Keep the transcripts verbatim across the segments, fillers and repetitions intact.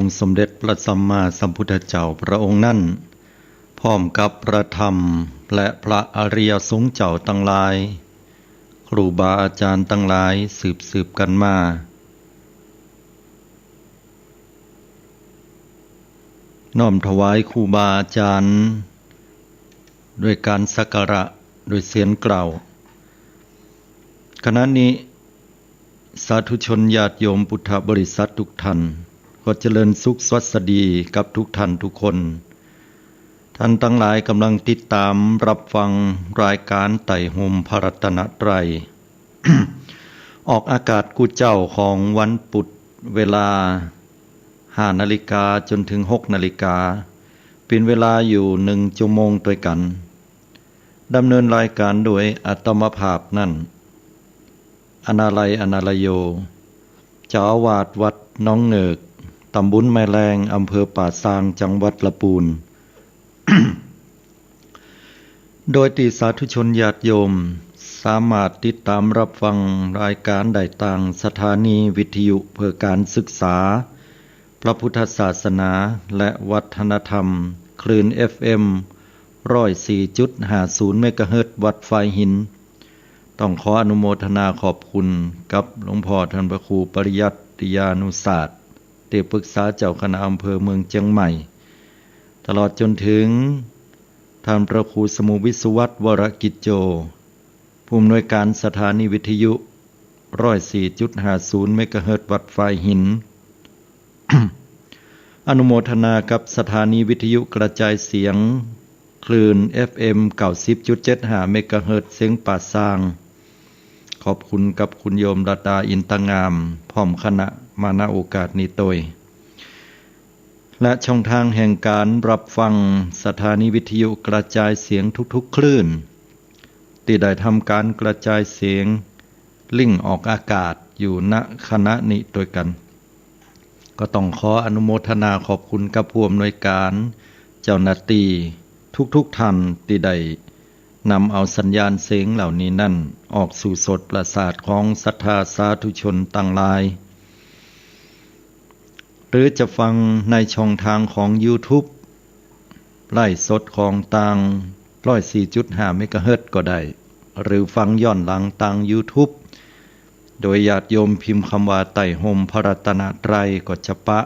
องค์สมเด็จพระสัมมาสัมพุทธเจ้าพระองค์นั้น พร้อมกับพระธรรมและพระอริยสงฆ์เจ้าตังหลาย ครูบาอาจ๋ารย์ตังหลายสืบๆ กั๋นมา น้อมถวายครูบาอาจ๋ารย์ ด้วยก๋านสักการะ ด้วยเสียงกล่าว ขณะนี้ สาธุชนญาติโยมพุทธบริษัททุกท่าน ก็เจริญสุขสวัสดีกับทุกท่านทุกคน ท่านตังหลายก๋ำลังติดต๋ามรับฟังรายก๋านไต่ฮ่มพระรัตนตรัย ออกอากาศกู้เจ๊าของวันปุธ เวลาห้านาฬิกาจ๋นเถิงหกนาฬิกา เป๋นเวลาอยู่หนึ่งจั่วโมงตวยกั๋น ดำเนินรายก๋านโดยอาตมาภาพนั้น อนาลัย อนาลโย เจ้าอาวาสวัดหนองเหงือก ต๋ำบลแม่แลง อำเภอป่าซาง จังหวัดละปูน โดยตี้สาธุชนญาติโยม สามารถติดต๋ามรับฟังรายก๋านได้ตางสถานีวิทยุเพื่อก๋านศึกษาพระพุทธศาสนาและวัฒนธรรม คลื่น เอฟเอ็ม ร้อยสี่จุดห้าศูนย์ เมกะเฮิรตซ์ วัดฝายหิน ต้องขออนุโมทนาขอบคุณกับหลวงพ่อท่านพระครูปริยัติยานุศาสน์ ตี้ปรึกษาเจ้าคณะอำเภอเมืองเจียงใหม่ ตลอดจ๋นเถิงท่านพระครูสมุห์ วิศวัฒน์ วรกิจโจ ผู้อำนวยก๋านสถานีวิทยุ ร้อยสี่จุดห้าศูนย์ เมกะเฮิรตซ์ วัดฝายหิน อนุโมทนากับสถานีวิทยุกระจายเสียง คลื่น เอฟเอ็ม เก้าสิบจุดเจ็ดห้า เมกะเฮิรตซ์ เสียงป่าซาง ขอบคุณกับคุณโยมรัตดา อินตงาม พร้อมคณะ มา ณ โอกาสนี้ตวย และช่องทางแห่งก๋านรับฟังสถานีวิทยุกระจายเสียงทุกๆ คลื่น ตี้ได้ทำก๋านกระจายเสียงลิงก์ออกอากาศอยู่ ณ ขณะนี้ตวยกั๋น ก็ต้องขออนุโมทนาขอบคุณกับผู้อำนวยก๋าน เจ้าหน้าตี้ทุกๆ ท่านตี้ได้นำเอาสัญญาณเสียงเหล่านี้นั้น ออกสู่โสตประสาทของศรัทธาสาธุชนตังหลาย หรือจะฟังในช่องทางของยูทูบ ไลฟ์สดของตาง ร้อยสี่จุดห้า เมกะเฮิรตซ์ ก็ได้ หรือฟังย้อนหลังตางยูทูบ โดยญาติโยมพิมพ์กำว่า ไต่ฮ่มพระรัตนตรัย ก็จะปะ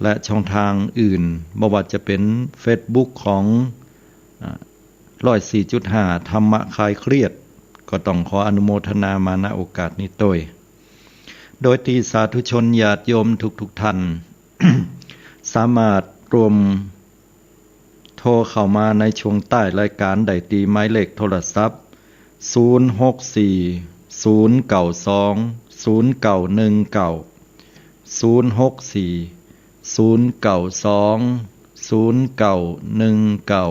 และช่องทางอื่น บ่ว่าจะเป๋นเฟซบุ๊กของ อ่า ร้อยสี่จุดห้า ธรรมะคลายเครียด ก็ต้องขออนุโมทนามา ณ โอกาสนี้ตวย โดยตี้สาธุชนญาติโยมทุกๆ ท่าน สามารถร่วมโทรเข้ามาในช่วงต้านรายก๋านได้ตี้หมายเลขโทรศัพท์ ศูนย์หกสี่ ศูนย์เก้าสอง ศูนย์เก้าหนึ่งเก้า ศูนย์หกสี่ ศูนย์เก้าสอง ศูนย์เก้าหนึ่งเก้า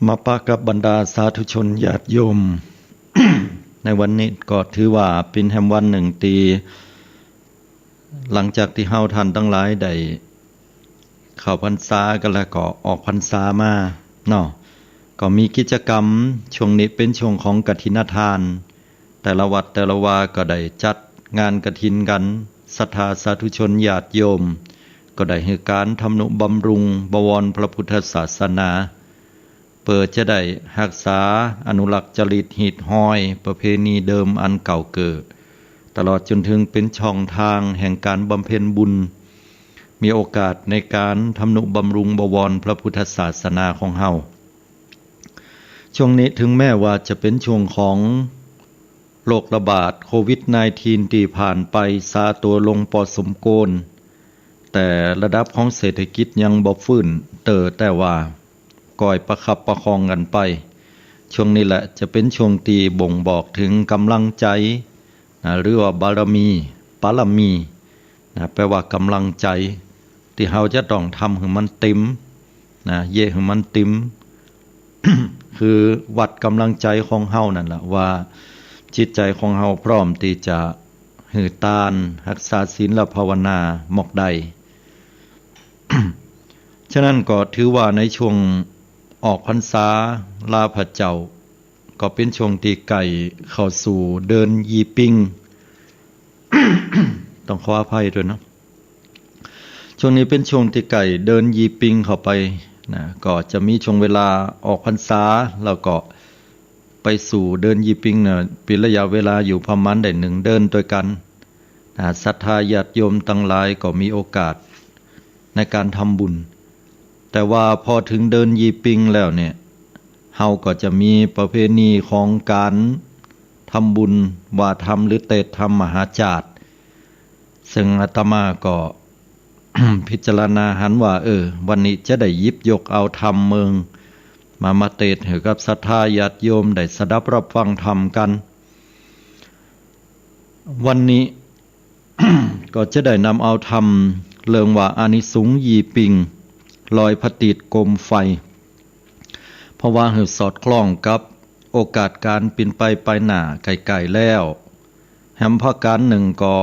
มาปะกับบรรดาสาธุชนญาติโยม ในวันนี้ก็ถือว่าเป๋นแหมวันนึ่งตี้ หลังจากตี้เฮาท่านตังหลายได้เข้าพรรษากั๋นแล้วก็ออกพรรษามาเนาะ ก็มีกิจกรรม ช่วงนี้เป๋นช่วงของกฐินทาน แต่ละวัดแต่ละวาก็ได้จัดงานกฐินกั๋น ศรัทธาสาธุชนญาติโยม ก็ได้หื้อก๋านทำนุบำรุงบวรพระพุทธศาสนา เปื้อจะได้ฮักษาอนุรักษ์จริตฮีตฮอยประเพณีเดิมอันเก่าเกิด ตลอดจ๋นเถิงเป๋นช่องทางแห่งก๋านบำเพ็ญบุญ มีโอกาสในก๋านทำนุบำรุงบวรพระพุทธศาสนาของเฮา ช่วงนี้เถิงแม้ว่าจะเป๋นช่วงของโรคระบาดโควิดไนน์ทีนตี้ผ่านไปซาตั๋วลงปอสมควร แต่ระดับของเศรษฐกิจยังบ่ฟื้นเต๊อะ แต่ว่า ก้อยประคับประคองกั๋นไป ช่วงนี้แหละจะเป๋นช่วงตี้บ่งบอกเถิงก๋ำลังใจ๋ นะ หรือว่าบารมี ปารมี นะ แปลว่าก๋ำลังใจ๋ ตี้เฮาจะต้องทำหื้อมันเต๋ม นะ เยียะหื้อมันเต๋ม คือวัดก๋ำลังใจ๋ของเฮานั่นละ ว่าจิตใจ๋ของเฮาพร้อมตี้จะหื้อตาน ฮักษาศีลและภาวนาหมอกใด ฉะนั้นก็ถือว่าในช่วงออกพรรษาลาพระเจ้า ก็เป๋นช่วงตี้ใก้เข้าสู่เดือนยี่ปิง ต้องขออภัยตวยเนาะ ช่วงนี้เป๋นช่วงตี้ใก้เดือนยี่ปิงเข้าไปนะ ก็จะมีช่วงเวลาออกพรรษา แล้วก็ไปสู่เดือนยี่ปิงนะ เป๋นระยะเวลาอยู่ประมาณได้นึ่งเดือนตวยกั๋นนะ ศรัทธาญาติโยมตังหลายก็มีโอกาสในก๋านทำบุญ แต่ว่าพอเถิงเดือนยี่ปิงแล้วเนี่ย เฮาก็จะมีประเพณีของก๋านทำบุญว่าธรรมหรือเตสน์ธรรมมหาจาติ ซึ่งอาตมาก็ พิจารณาหันว่า เออ วันนี้จะได้หยิบยกเอาธรรมเมิงมา มาเตสน์หื้อกับศรัทธาญาติโยมได้สดับรับฟังธรรมกั๋น วันนี้ ก็จะได้นำเอาธรรมเรื่องว่าอานิสงส์ยี่ปิง ลอยผะตีดโกมไฟ เพราะว่าหื้อสอดคล้องกับโอกาสก๋านเป๋นไปไปหน้าใก้ๆ แล้ว แหมประก๋านนึ่งก็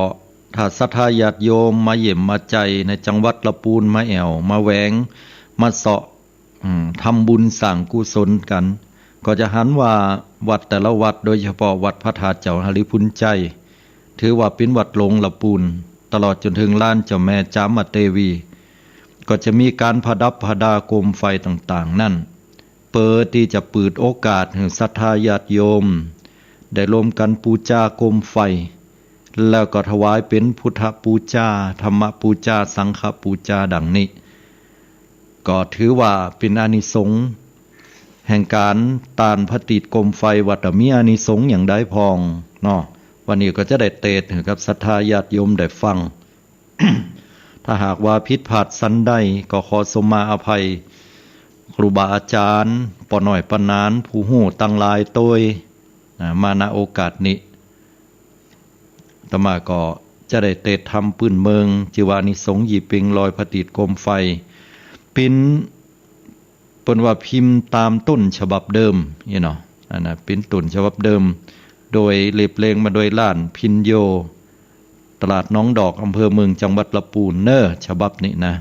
ถ้าศรัทธาญาติโยมมาเยี่ยมมาใจ๋ในจังหวัดละปูน มาแอ่ว มาแหวง มาเซาะ อืม ทำบุญสร้างกุศลกั๋น ก็จะหันว่าวัดแต่ละวัด โดยเฉพาะวัดพระธาตุเจ้าหริภุญไชย ถือว่าเป๋นวัดหลวงละปูน ตลอดจ๋นเถิงลานเจ้าแม่จามเทวี ก็จะมีก๋านผะดับผะดาโกมไฟต่างๆ นั้น เปื้อตี้จะเปิดโอกาสหื้อศรัทธาญาติโยมได้ร่วมกั๋นปู๋จาโกมไฟ แล้วก็ถวายเป๋นพุทธปู๋จา ธรรมปู๋จา สังฆปู๋จาดังนี้ ก็ถือว่าเป๋นอานิสงส์แห่งก๋านตานผะตีดโกมไฟ ว่าจะมีอานิสงส์อย่างใดพ่องเนาะ วันนี้ก็จะได้เตสน์หื้อกับศรัทธาญาติโยมได้ฟัง ถ้าหากว่าผิดพลาดสันใด ก็ขอสมมาอภัยครูบาอาจ๋ารย์ ป้อน้อยป้าหนาน ผู้ฮู้ตังหลายตวยนะ มา ณ โอกาสนี้ อาตมาก็จะได้เตสน์ธรรมปื้นเมือง จื้อว่าอานิสงส์ยี่ปิง ลอยผะตีดโกมไฟ เป๋น เปิ้นว่าพิมพ์ต๋ามต้นฉบับเดิมนี่เนาะ อันนั้นเป๋นต้นฉบับเดิม โดยเรียบเรียงมาโดยร้านพินโย ตลาดหนองดอก อำเภอเมือง จังหวัดละปูนเน่อ ฉบับนี้นะ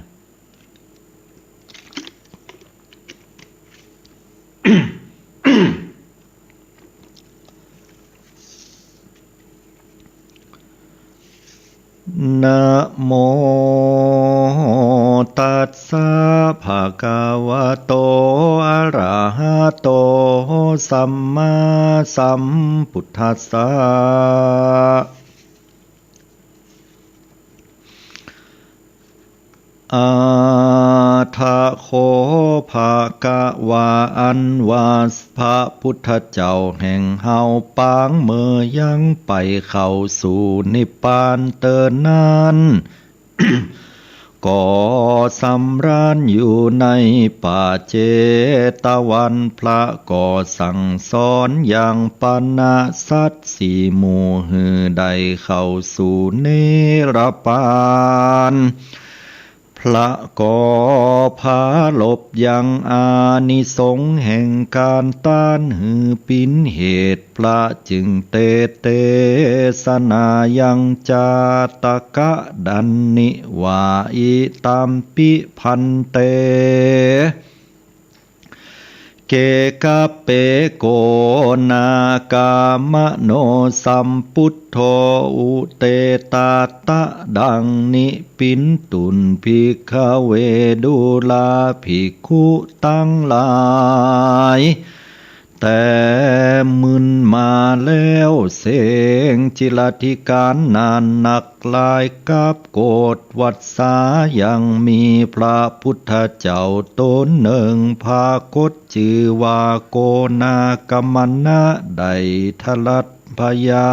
นะโมตัสสะ ภะคะวะโต อะระหะโต สัมมาสัมพุทธัสสะ อะถะโข ภะคะวา อันว่าพระพุทธเจ้าแห่งเฮาปางเมื่อยังไปเข้าสู่นิพพานเต๊อะนั้น ก็สำราญอยู่ในป่าเจตวัน พระก็สั่งสอนยังปณะสัตว์สี่หมู่หื้อได้เข้าสู่นิรพาน พระก็ปรารภยังอานิสงส์แห่งก๋านตานหื้อปิ๋นเหตุ พระจึงเตสน์เตสนายังจาตกะดันนี้ว่า อิตัมปิ ภันเต เกกะเป โกนากามโน สัมปุทโธ อุเตตะตะ ดังนี้ ปินตุนภิกขเว ดูราภิกขุตังหลาย แต่มื่นมาแล้วเสง จิรธิกาลนานนักหลายกับโกฏวัสสา ยังมีพระพุทธเจ้าต๋นนึ่งปรากฏ จื้อว่าโกนากามนะ ได้ทรัสพยา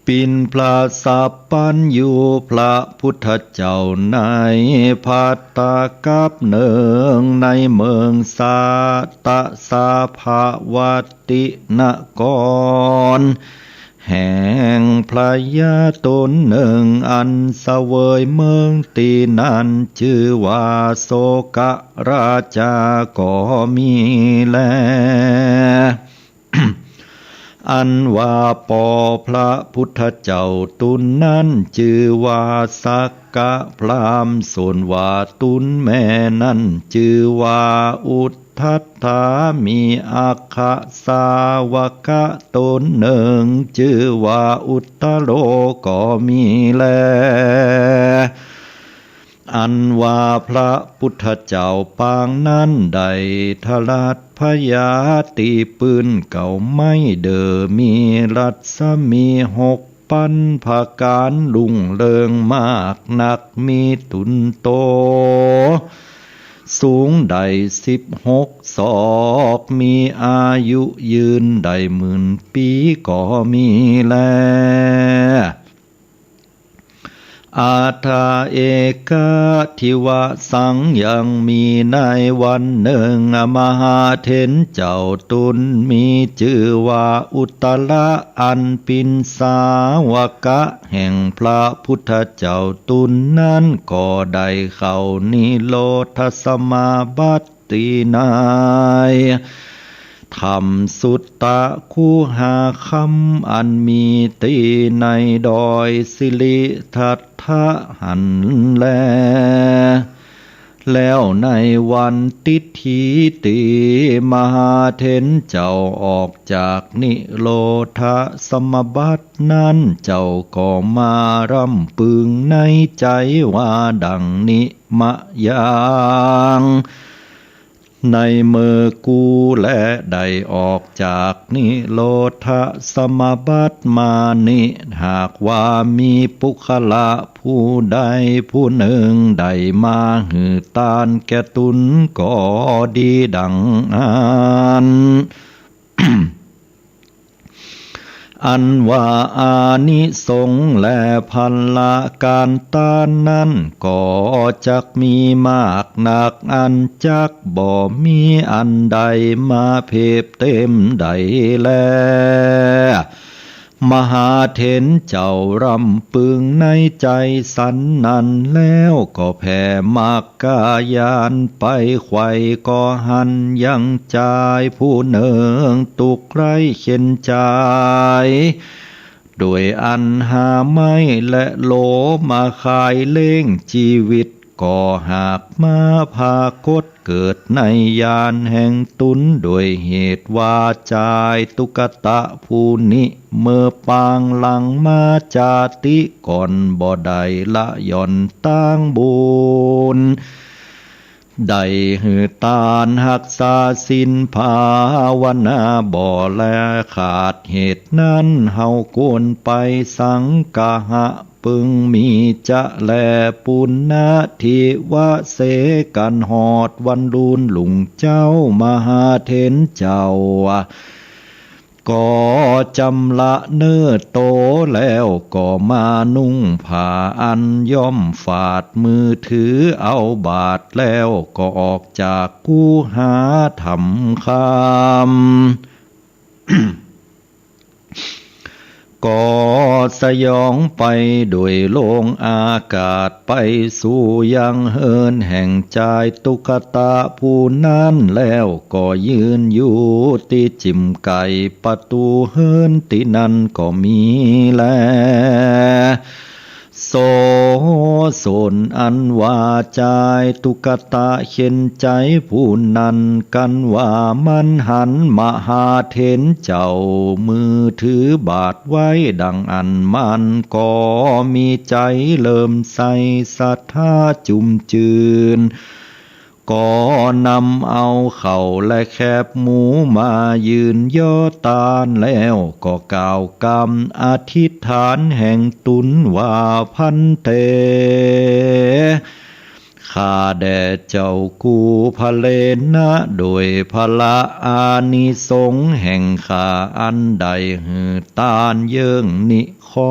ปิ๋นพระสัพพัญญูพระพุทธเจ้าในภัตตากัปเนิง ในเมืองสาตะสาภาวัตตินคร แห่งพระยาต๋นนึ่ง อันเสวยเมืองตี้นั้น จื้อว่าโสกราชาก็มีแล อันว่าป้อพระพุทธเจ้าต๋นนั้น จื้อว่าสักกะพราหมณ์ ส่วนว่าต๋นแม่นั้น จื้อว่าอุทธัตถา มีอัคคสาวกะต๋นนึ่ง จื้อว่าอุตตโรก็มีแล อันว่าพระพุทธเจ้าปางนั้น ได้ถลัดพยาตี้ปื๊นเก๊าไม้ เดิมีรัศมีหกปันประก๋าน รุ่งเรืองมากนัก มีต๋นโต สูงได้สิบหกศอก มีอายุยืนได้หมื่นปี๋ก็มีแล อัฏฐะเอกะ ทิวะสัง ยังมีในวันนึ่ง มหาเถรเจ้าต๋นมีจื้อว่าอุตตระ อันเป๋นสาวกะแห่งพระพุทธเจ้าต๋นนั้น ก็ได้เข้านิโรธสมาบัติ ตี้ในถ้ำสุตตะคุหาคัม อันมีตี้ในดอยสิริทัตถะหั้นแล แล้วในวันทิฏฐิตี้มหาเถรเจ้าออกจากนิโรธสมาบัตินั้น เจ้าก็มารำพึงในใจ๋ว่าดังนี้มายัง ในเมื่อกูแลได้ออกจากนิโรธสมาบัติมานี้ หากว่ามีปุคคละผู้ใดผู้นึ่ง ได้มาหื้อตานแก่ต๋นก็ดีดังอั้น อันว่าอานิสงส์และผละก๋านตานนั้น ก็จักมีมากนัก อันจักบ่มีอันใดมาเปรียบเตียมได้แล มหาเถรเจ้ารำพึงในใจ๋สันนั้นแล้ว ก็แผ่มรรค กายานไปใคว่ก็หันยังจายผู้นึ่งตุ๊กข์ไร้เข็ญใจ๋ โดยอันหาไม้และโลมาขายเลี้ยงจีวิต ก็หากมาผากฏเกิดในญาณแห่งต๋น โดยเหตุว่าจายตุ๊กตะผู้นี้ เมื่อปางหลังมาจาติก่อน บ่ได้ละหย่อนตางบุญ ได้หื้อตานฮักษาศีลภาวนาบ่แลขาด เหตุนั้นเฮาควรไปสังฆะ พึงมีจะแลปุณณทิวเส กั๋นฮอดวันรุ่นรุ่งเจ๊ามหาเถรเจ้า ก็จำละเนื้อโตแล้วก็มานุ่งผ้าอันย้อมฝาด มือถือเอาบาตรแล้วก็ออกจากคุหาถ้ำคำ ก็สยองไปโดยโลงอากาศ ไปสู่ยังเฮือนแห่งจายตุ๊กตะผู้นั้นแล้ว ก็ยืนอยู่ตี้จิ่มใก้ประตู๋เฮือนตี้นั้นก็มีแล โสสนอันว่าจายตุ๊กตะเข็ญใจ๋ผู้นั้น กั๋นว่ามันหันมหาเถรเจ้า มือถือบาตรไว้ดังอั้น มันก็มีใจ๋เลื่อมใสศรัทธาจุ่มจื้น ก็นำเอาข้าวและแคบหมูมายื่นย่อตานแล้ว ก็กล่าวกำอธิษฐานแห่งต๋นว่า ภันเต ข้าแด่เจ้ากู้พระเรณะ โดยผละอานิสงส์แห่งข้าอันได้หื้อตานเยิ่งนี้ ขอ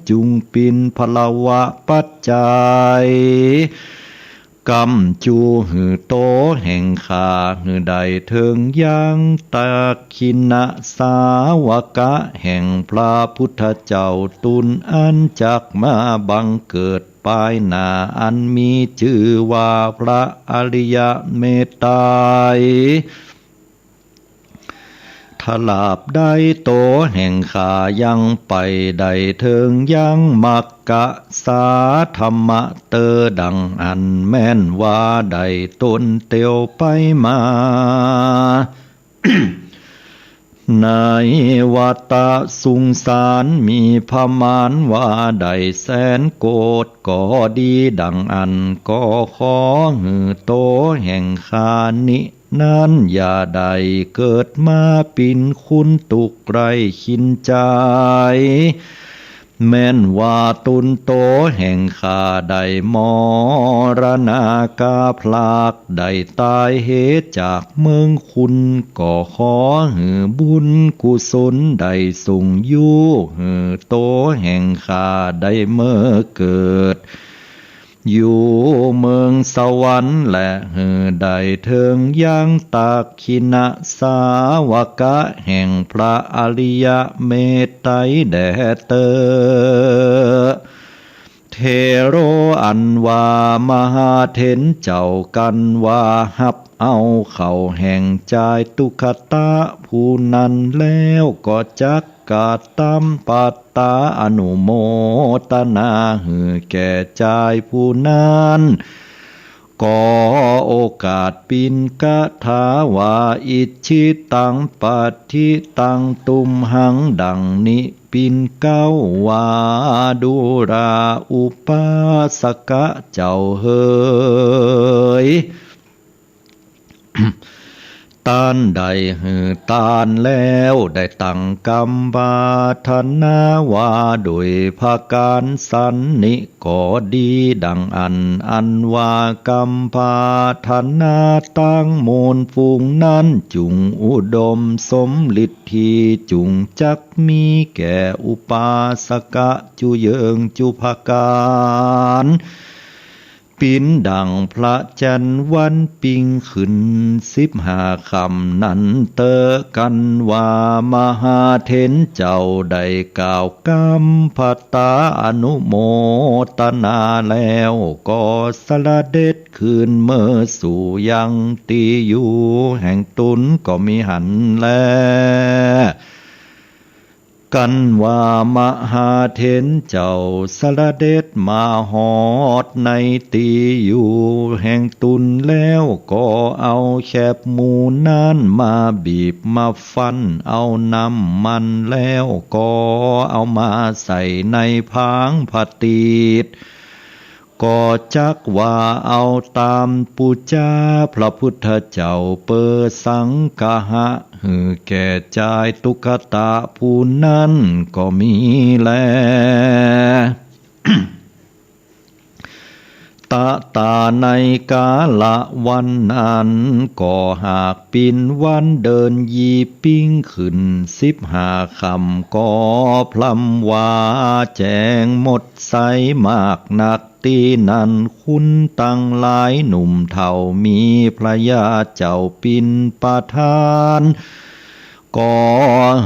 จุ่งเป๋นผละวะปัจจัย ก๋ำจู๋หื้อโตแห่งข้า หื้อได้เถิงยัง ตักขิณสาวกะแห่งพระพุทธเจ้า ตุนอันจักมาบังเกิดปายหน้า อันมีจื้อว่าพระอริยเมตไตร ถ้าลาบใดโตแห่งข้ายังไปได้เถิงยังมัคคะสาธรรมะเต๊อะ ดังอั้นแม่นว่าได้ตนเตียวไปมา ในวัฏฏะสงสารมีประมาณว่าได้แสนโกฏก็ดี ดังอั้นก็ขอหื้อโตแห่งข้านี้ นั้นอย่าได้เกิดมาเป๋นคนตุ๊กข์ไร้ขินใจ๋ แม่นว่าตนโตแห่งข้าได้มรณาภาพพลัก ได้ต๋ายเหตุจากเมืองคุณ ก็ขอหื้อบุญกุศลได้ส่งอยู่หื้อโตแห่งข้าได้เมื่อเกิด อยู่เมืองสวรรค์ และหื้อได้เถิงยังตักขิณสาวกะแห่งพระอริยเมตไตรแด่เต๊อะ เถโร อันว่ามหาเถรเจ้า กันว่าฮับเอาเข้าแห่งจายตุ๊กตะผู้นั้นแล้ว ก็จักกระตำปัตตาอนุโมตนาหื้อแก่จายผู้นั้น ก็โอกาสปิณกถาว่า อิจฉิตังปัตถิตังตุมหัง ดังนี้ปิณเกล้าว่า ดูราอุปาสกะเจ้าเหย ต้านได้หื้อตานแล้ว ได้ตั้งกำปรารถนาว่า โดยประก๋านสันนี้ก็ดี ดังอั้น อันว่ากำปรารถนาตังมวลฝูงนั้นจุ่งอุดมสมฤทธี จุ่งจักมีแก่อุปาสกะจุเยิงจุประก๋าน ปิณดั่งพระจันทร์วันปิ้งขึ้นสิบห้าค่ำนั้นเต๊อะ กันว่ามหาเถรเจ้าได้กล่าวกำปัตตาอนุโมตนาแล้ว ก็เสด็จคืนเมื่อสู่ยังตี้อยู่แห่งตนก็มีหั้นแล กันว่ามหาเถรเจ้าเสด็จมาฮอดในตี้อยู่แห่งตนแล้ว ก็เอาแคบหมูนั้นมาบีบมาฟั่นเอาน้ำมันแล้ว ก็เอามาใส่ในผางผะตีด ก็จักว่าเอาต๋ามปู๋จาพระพุทธเจ้าเปื้อสังฆะหื้อแก่จายตุ๊กตะผู้นั้นก็มีแล ตะต๋าในกาละวันนั้น ก็หากปิณวันเดือนยี่ปิ้งขึ้นสิบห้าค่ำ ก็พร่ำว่าแจ้งหมดใสมากนัก ตี้นั้นคนตังหลายหนุ่มเฒ่ามีพระยาเจ้าปิณประธาน ก็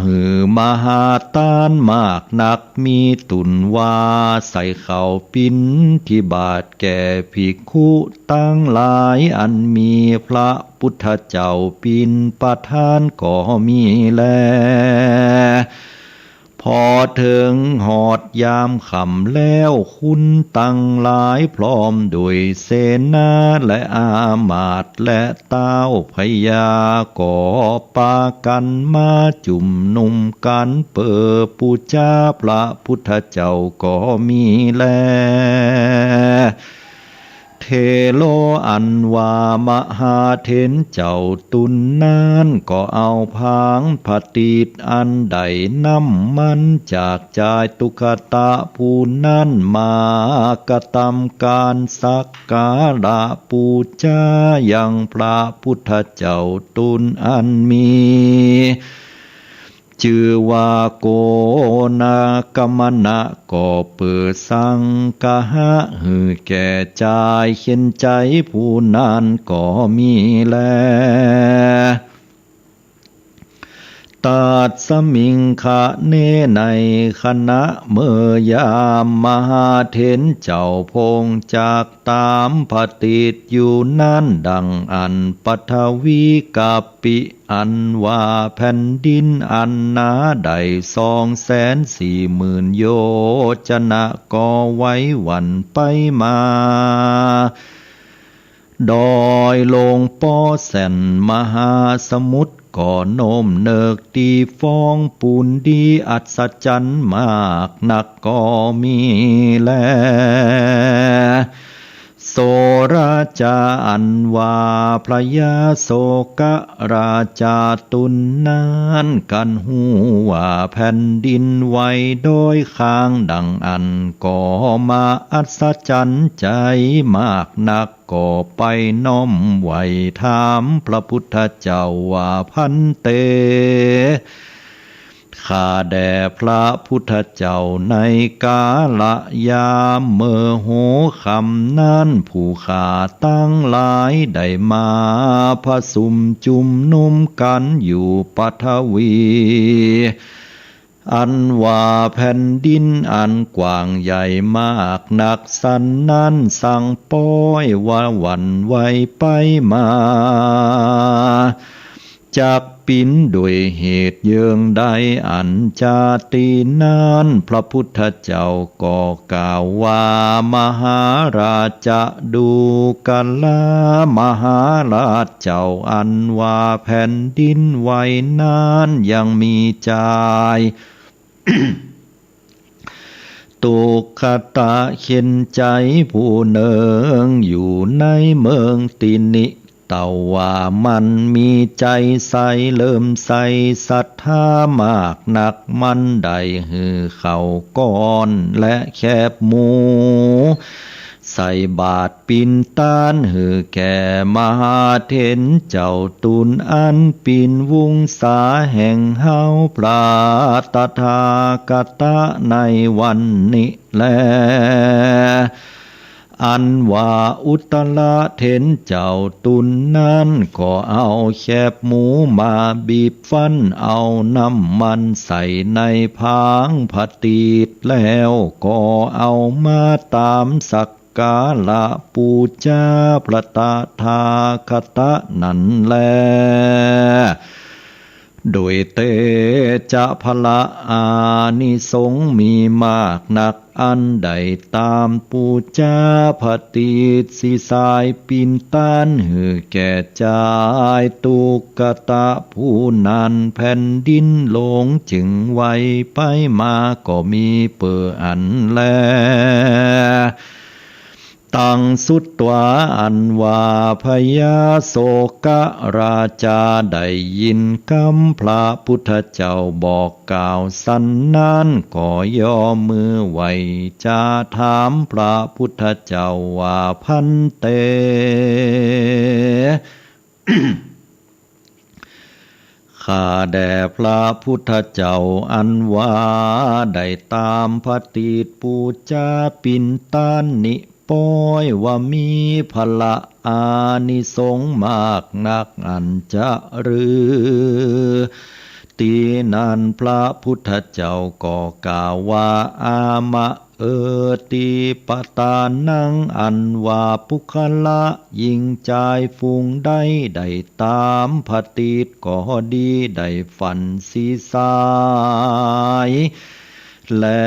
หื้อมหาตานมากนัก มีตุ่นว่าใส่ข้าวปิณฑิบาตแก่ภิกขุตังหลาย อันมีพระพุทธเจ้าปิณประธานก็มีแล พอเถิงฮอดยามค่ำแล้ว คนตังหลายพร้อมด้วยเสนาและอามาตย์และต้าวพญา ก็ปากั๋นมาจุมนุมกั๋นเปื้อปู๋จาพระพุทธเจ้าก็มีแล เถโร อันว่ามหาเถรเจ้าตุ่นนั้น ก็เอาผางผะตีดอันได้น้ำมันจากจายตุ๊กตะผู้นั้น มากระตำก๋านสักการะปู๋จายังพระพุทธเจ้าตุ่นอันมี เ จื้อว่าโกณากัมมนะ ก็เปิดสังคหะหื้อแก่จาย เข็ญใจ๋ผู้นั้นก็มีแล ตัสมิงขเณ ในขณะเมื่อยาม มหาเถรเจ้าพงจักต๋ามผติตอยู่นั้น ดังอั้น ปฐวีกัปปิ อันว่าแผ่นดินอันหนาได้สองแสนสี่หมื่นโยชนะ ก็ไหวหวั่นไปมา ดอยลงปอแส่น มหาสมุทรก็โน้มเนิก ตี้ฟ้องปูนดีอัศจรรย์มากนักก็มีแล โสราจา อันว่าพญาโสกราจาตุนนั้น กั๋นฮู้ว่าแผ่นดินไหวดอยคางดังอั้น ก็มาอัศจรรย์ใจ๋มากนัก ก็ไปน้อมไหว้ถามพระพุทธเจ้าว่า ภันเต ข้าแด่พระพุทธเจ้า ในกาละยามเมื่อหัวค่ำนั้น ผู้ข้าตังหลายได้มาผะสุมจุมนุมกั๋นอยู่ปฐวี อันว่าแผ่นดินอันกว้างใหญ่มากนักสันนั้น สังป๊อยว่าหวั่นไหวไปมา จักปิ๋นด้วยเหตุเยิงใด อันจาตี้นั้น พระพุทธเจ้าก็กล่าวว่า มหาราชะ ดูกรา มหาราชเจ้า อันว่าแผ่นดินไหวนั้นยังมีจาย ตุ๊กตะเข็ญใจ๋ผู้นึ่งอยู่ในเมืองตี้นี้ เต้าว่ามันมีใจ๋ใสเลื่อมใสศรัทธามากนัก มันได้หื้อข้าวก้อนและแคบหมู ใส่บาตรปิ๋นตานหื้อแก่มหาเถรเจ้าตุน อันปิ๋นวงศาแห่งเฮาพระตถาคตะในวันนี้แล อันว่าอุตระเถรเจ้าตุนนั้น ก็เอาแคบหมูมาบีบฟั่น เอาน้ำมันใส่ในผางผะตีด แล้วก็เอามาตามสักการะปู๋จาพระตถาคตะนั้นแล โดยเตจะพละอานิสงส์มีมากนัก อันได้ตามปู๋จาผะตีดสิสายปิ๋นตานหื้อแก่จายตุ๊กตะผู้นั้น แผ่นดินโลกจึงไหวไปมาก็มีเปื้ออั้นแล ตังสุตวา อันว่าพญาโสกราชาได้ยินกำพระพุทธเจ้าบอกกล่าวสันนั้น ก็ยอมมือไหว้จาถามพระพุทธเจ้าว่า ภันเต ข้าแด่พระพุทธเจ้า อันว่าได้ตามผะตีดปู๋จาปิ๋นตานนี้ป๊อยว่ามีพละอานิสงส์มากนัก อันจะรือ ตี้นั้นพระพุทธเจ้าก็กล่าวว่า อามะ เออ ติปะตานัง อันว่าปุคคละหญิงจายฝูงใดได้ตามผะตีดก็ดี ได้ฟั่นสิสาย และ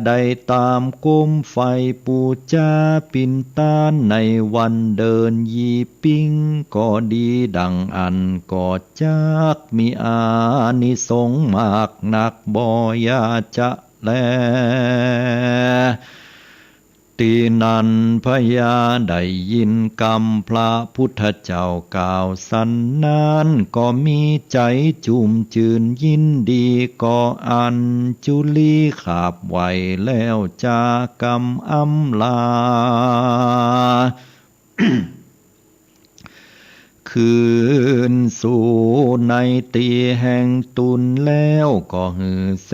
ได้ตามกมใฝ่ปู๋จาปิ๋นตานในวันเดือนยี่ปิ๊งก็ดี ดังอั้นก็จักมีอานิสงส์มากนักบ่อย่าจะ แล ตี้นั้นพญาได้ยินกำพระพุทธเจ้ากล่าวสันนั้น ก็มีใจ๋จุ่มจื้นยินดี ก็อัญจุลีขาบไหว้แล้วจากำอำลา คืนสู่ในตี้แห่งตนแล้ว ก็หื้อเส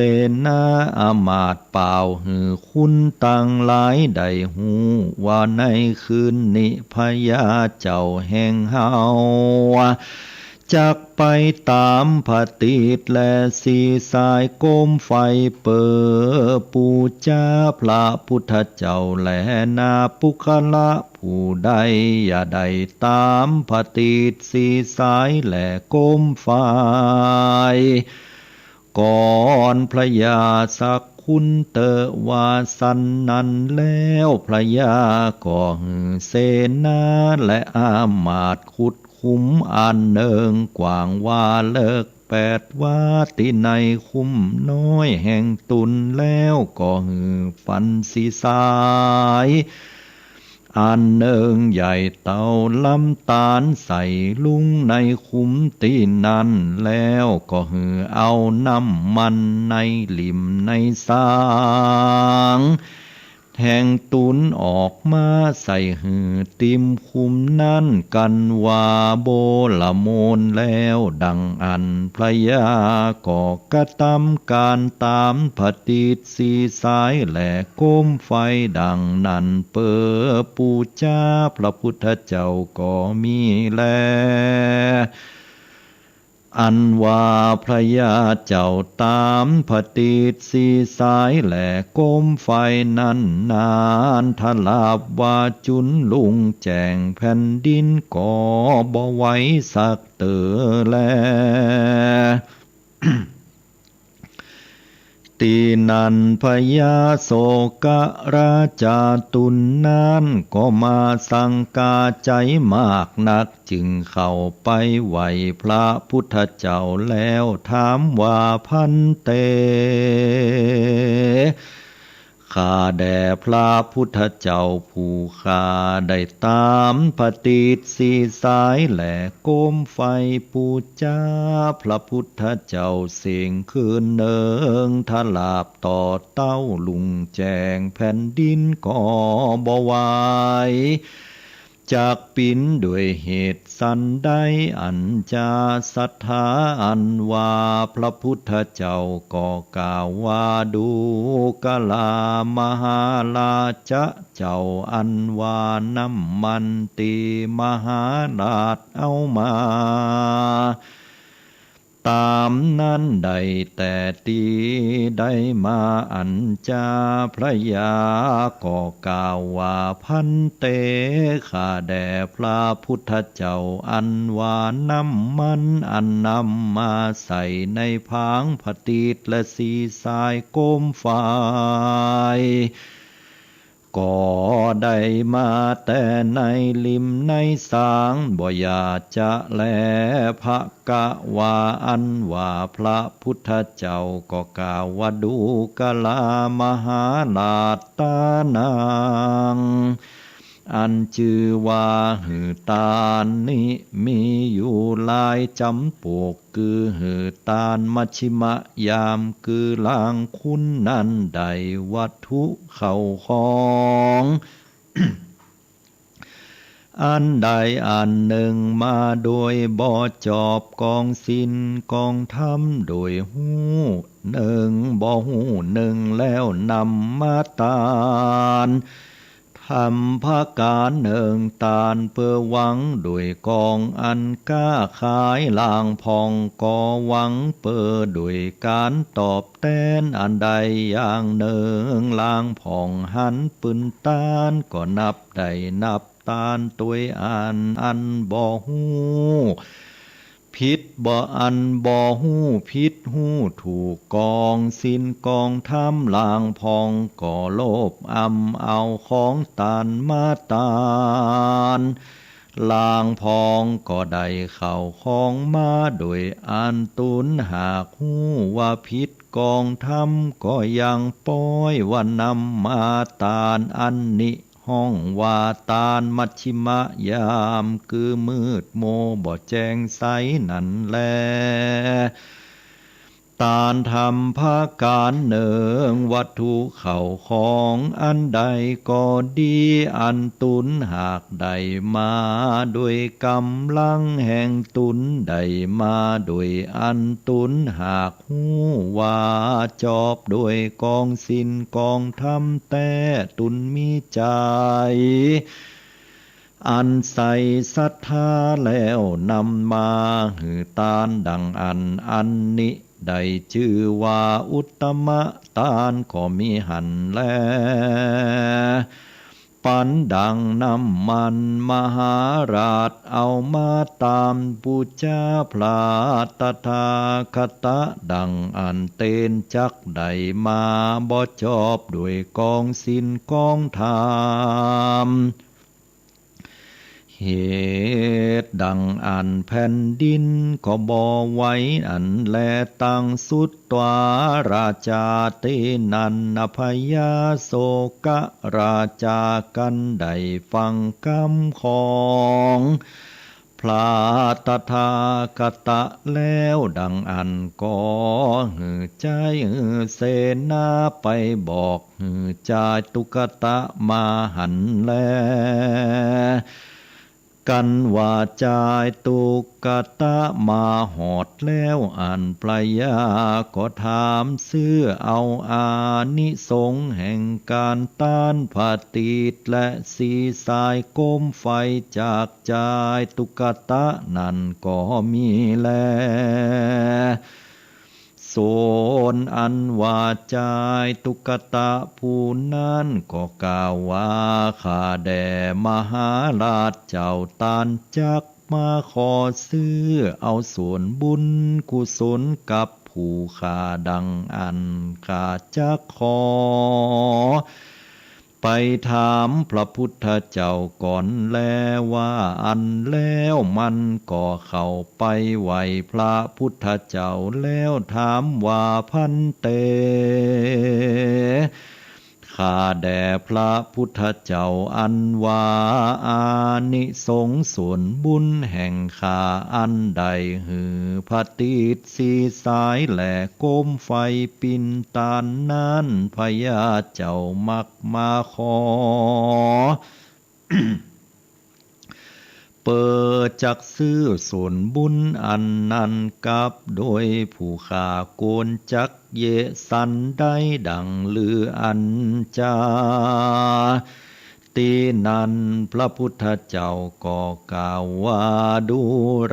นาอำมาตย์ป่าวหื้อคนตังหลายได้ฮู้ว่าในคืนนี้พญาเจ้าแห่งเฮา จักไปต๋ามพระติตรและสีสายโกมไฟเป๋อปู๋จาพระพุทธเจ้าแลนา ปุคคละผู้ใดอย่าได้ต๋ามพระติตรสีสายและโกมไฟ ก่อนพญาสักคนเต๊อะ ว่าสันนั้นแล้ว พญาก็หื้อเสนาและอำมาตย์ขุดขุมอันนึ่งกว้างวาเลิกแปดวา ตี้ในขุมน้อยแห่งตนแล้ว ก็หื้อฟันสีสายอันนึ่งใหญ่เต้าลำต๋าลใส่ลุงในขุมตี้นั้น แล้วก็หื้อเอาน้ำมันในลิ่มในสาง แห่งตนออกมาใส่หื้อติ่มขุมนั้นกั๋นว่าโบลโมนแล้ว ดังอั้นพญาก็กระตำก๋านต๋ามพระติตรสีสายและโกมไฟดังนั้นเป๋อปู๋จาพระพุทธเจ้าก็มีแล อันว่าพญาเจ้าต๋ามพระติตรสีสายและโกมไฟนั้นนาน ถ้าหลาบว่าจุนลุงแจ้งแผ่นดินก็บ่ไหวสักเตื้อแล ตี้นั้นพญาโศกราชาตุนนั้นก็มาสังกาใจ๋มากนัก จึงเข้าไปไหว้พระพุทธเจ้าแล้วถามว่า ภันเต ข้าแด่พระพุทธเจ้าผู้ข้าได้ต๋ามพระติตรสีสายและโกมไฟปู๋จาพระพุทธเจ้าเสี้ยงคืนนึ่ง ถ้าหลาบต่อเต้าลุงแจ้งแผ่นดินก็บ่ไหว จักปิ๋นด้วยเหตุสันใด อันจะศรัทธาอันว่าพระพุทธเจ้าก็กล่าวว่า ดูกรามาหาราจะเจ้า อันว่าน้ำมันตี้มหาราชเอามา ต๋ามนั้นได้แต่ตี้ใดมา อันจะพญาก็กล่าวว่า ภันเต ข้าแด่พระพุทธเจ้า อันว่าน้ำมันอันนำมาใส่ในผางพระติตรและสีสายโกมไฟ ก็ได้มาแต่ในลิ่มในสาง บ่อยากจะแล ภะคะวา อันว่าพระพุทธเจ้าก็กล่าวว่า ดูกรามหาราชตานัง อันจื้อว่าหื้อตานนี้มีอยู่หลายจ๋ำปก คือหื้อตานมัชฌิมยาม คือลางคุณนั้นได้วัตถุเข้าของ อันใดอันนึ่งมาโดยบ่จอบ กองศีลกองธรรมโดยฮู้นึ่งบ่ฮู้นึ่ง แล้วนำมาตาน ทำประก๋านนึ่ง ตานเปื้อหวังโดยกองอันก๊าขาย ลางพ่องก็หวังเปื้อโดยก๋านตอบแตนอันใดอย่างนึ่ง ลางพ่องหันปืนตานก็นับได้นับตานตวยอัน อันบ่ฮู้ผิดบ่ อันบ่ฮู้ผิดฮู้ถูก กองศีลกองธรรม ลางพ่องก็โลภอำเอาของตานมาตาน ลางพ่องก็ได้เข้าของมาโดยอันตนหากฮู้ว่าผิดกองธรรม ก็ยังป้อยว่านำมาตานอันนี้ฮ้องว่าตานมัชฌิมยาม คือมืดมัวบ่แจ้งใสนั้นแล ตานธรรมประก๋านนึ่ง วัตถุเข้าของอันใดก็ดี อันตนหากได้มาโดยก๋ำลังแห่งตน ได้มาโดยอันตนหากฮู้ว่าจอบโดยกองศีลกองธรรมแต๊ ตนมีใจ๋ อันใส่ศรัทธาแล้วนำมาหื้อตานดังอั้น อันนี้ได้จื้อว่าอุตตมะตานก็มีหั้นแล ปันดังน้ำมัน มหาราชเอามาตามปู๋จาพระตถาคตะ ดังอั้นเตนจักได้มาบ่จอบโดยกองศีลกองธรรม เหตุดังอั้นแผ่นดินก็บ่ไหวอั้นแล ตังสุตวา ราจา ตี้นั้น พญาโศกราชากันได้ฟังกำของพระตถาคตะแล้วดังอั้น ก็หื้อใจ๊หื้อเสนาไปบอก หื้อจายตุกตะมาหั้นแล กันว่าจายตุกตะมาฮอดแล้ว อั้นพระยาก็ถามเสื้อเอาอานิสงส์แห่งก๋านตานผะตีดและสีสายโกมไฟจากจายตุกตะนั้นก็มีแล ส่วนอันว่าจายตุกตะผู้นั้นก็กล่าวว่า ข้าแด่มหาราชเจ้า ตานจักมาขอเสื้อเอาส่วนบุญกุศลกับผู้ข้าดังอั้น ข้าจักขอ ไปถามพระพุทธเจ้าก่อนแลว่าอั้นแล้ว มันก็เข้าไปไหว้พระพุทธเจ้าแล้วถามว่า ภันเต ข้าแด่พระพุทธเจ้า อันว่าอานิสงส์ส่วนบุญแห่งข้าอันได้หื้อผะตีด สีสายและโกมไฟปิ่นตานนั้น พญาเจ้ามักมาขอ เปิดจักเสื้อส่วนบุญอันนั้นกับโดยผู้ข้าควรจักเยียะสันใดดังลืออั้นจา ตี้นั้นพระพุทธเจ้าก็กล่าวว่า ดู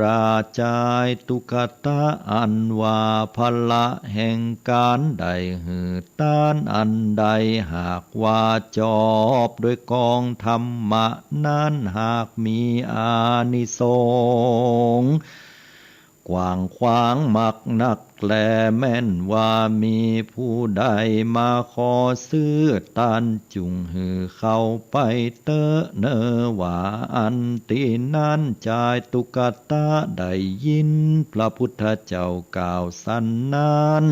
ราจายตุกตะ อันว่าพละแห่งก๋านได้หื้อตานอันใด หากว่าจอบโดยกองธรรมะนั้น หากมีอานิสงส์ กว้างขวางมากนักแล แม้นว่ามีผู้ใดมาขอเสื้อตานจุ่งหื้อเข้าไปเต๊อะเน่อ ว่าอั้น ตี้นั้นจายตุกตะได้ยินพระพุทธเจ้ากล่าวสันนั้น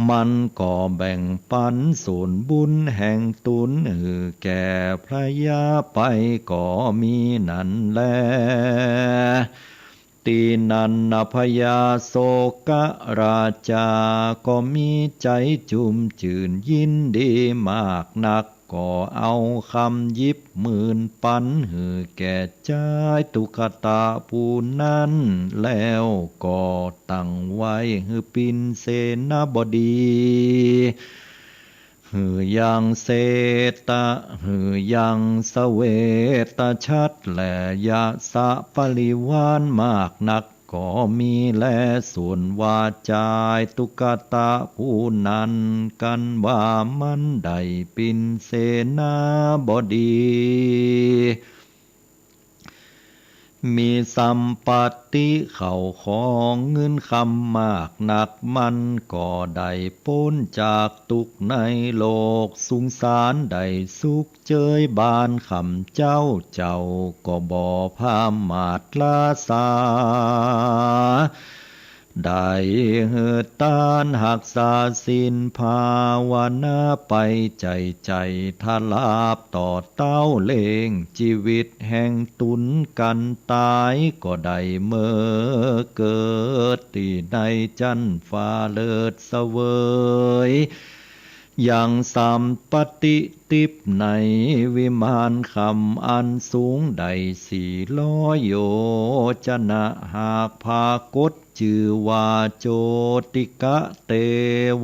มันก็แบ่งปันส่วนบุญแห่งตนหื้อแก่พระยาไปก็มีนั้นแล ตี้นั้นนะพญาโศกราชาก็มีใจ๋จุ่มจื้นยินดีมากนัก ก็เอาคำหยิบหมื่นปันหื้อแก่จายตุกตะผู้นั้น แล้วก็ตั้งไว้หื้อปิ่นเสนาบดี หื้อยังเสตะ หื้อยังเสวตฉัตร และยสะปริวารมากนักก็มีแล ส่วนว่าจายตุกตะผู้นั้น กันว่ามันได้ปิ่นเสนาบดี มีสัมปัตติเข้าของเงินคำมากนัก มันก็ได้ป๊นจากตุ๊กข์ในโลกสุงสาร ได้สุขเจยบ้านค่ำเจ๊า เจ้าก็บ่ผามาดละสา ได้หื้อตานฮักษาศีลภาวนาไป ใจ๋ใจ๋ถลาบต่อเต๊า เล่งจีวิตแห่งตุ๊น กั๋นต๋ายก็ได้เมอเกิด ตี้ในจั๊นฟ้าเลิศเสวย ยังสัมปติติพย์ในวิมานคำอันสูงได้สี่ร้อยโยจนะ หากผากตจื้อว่าโจติกะเต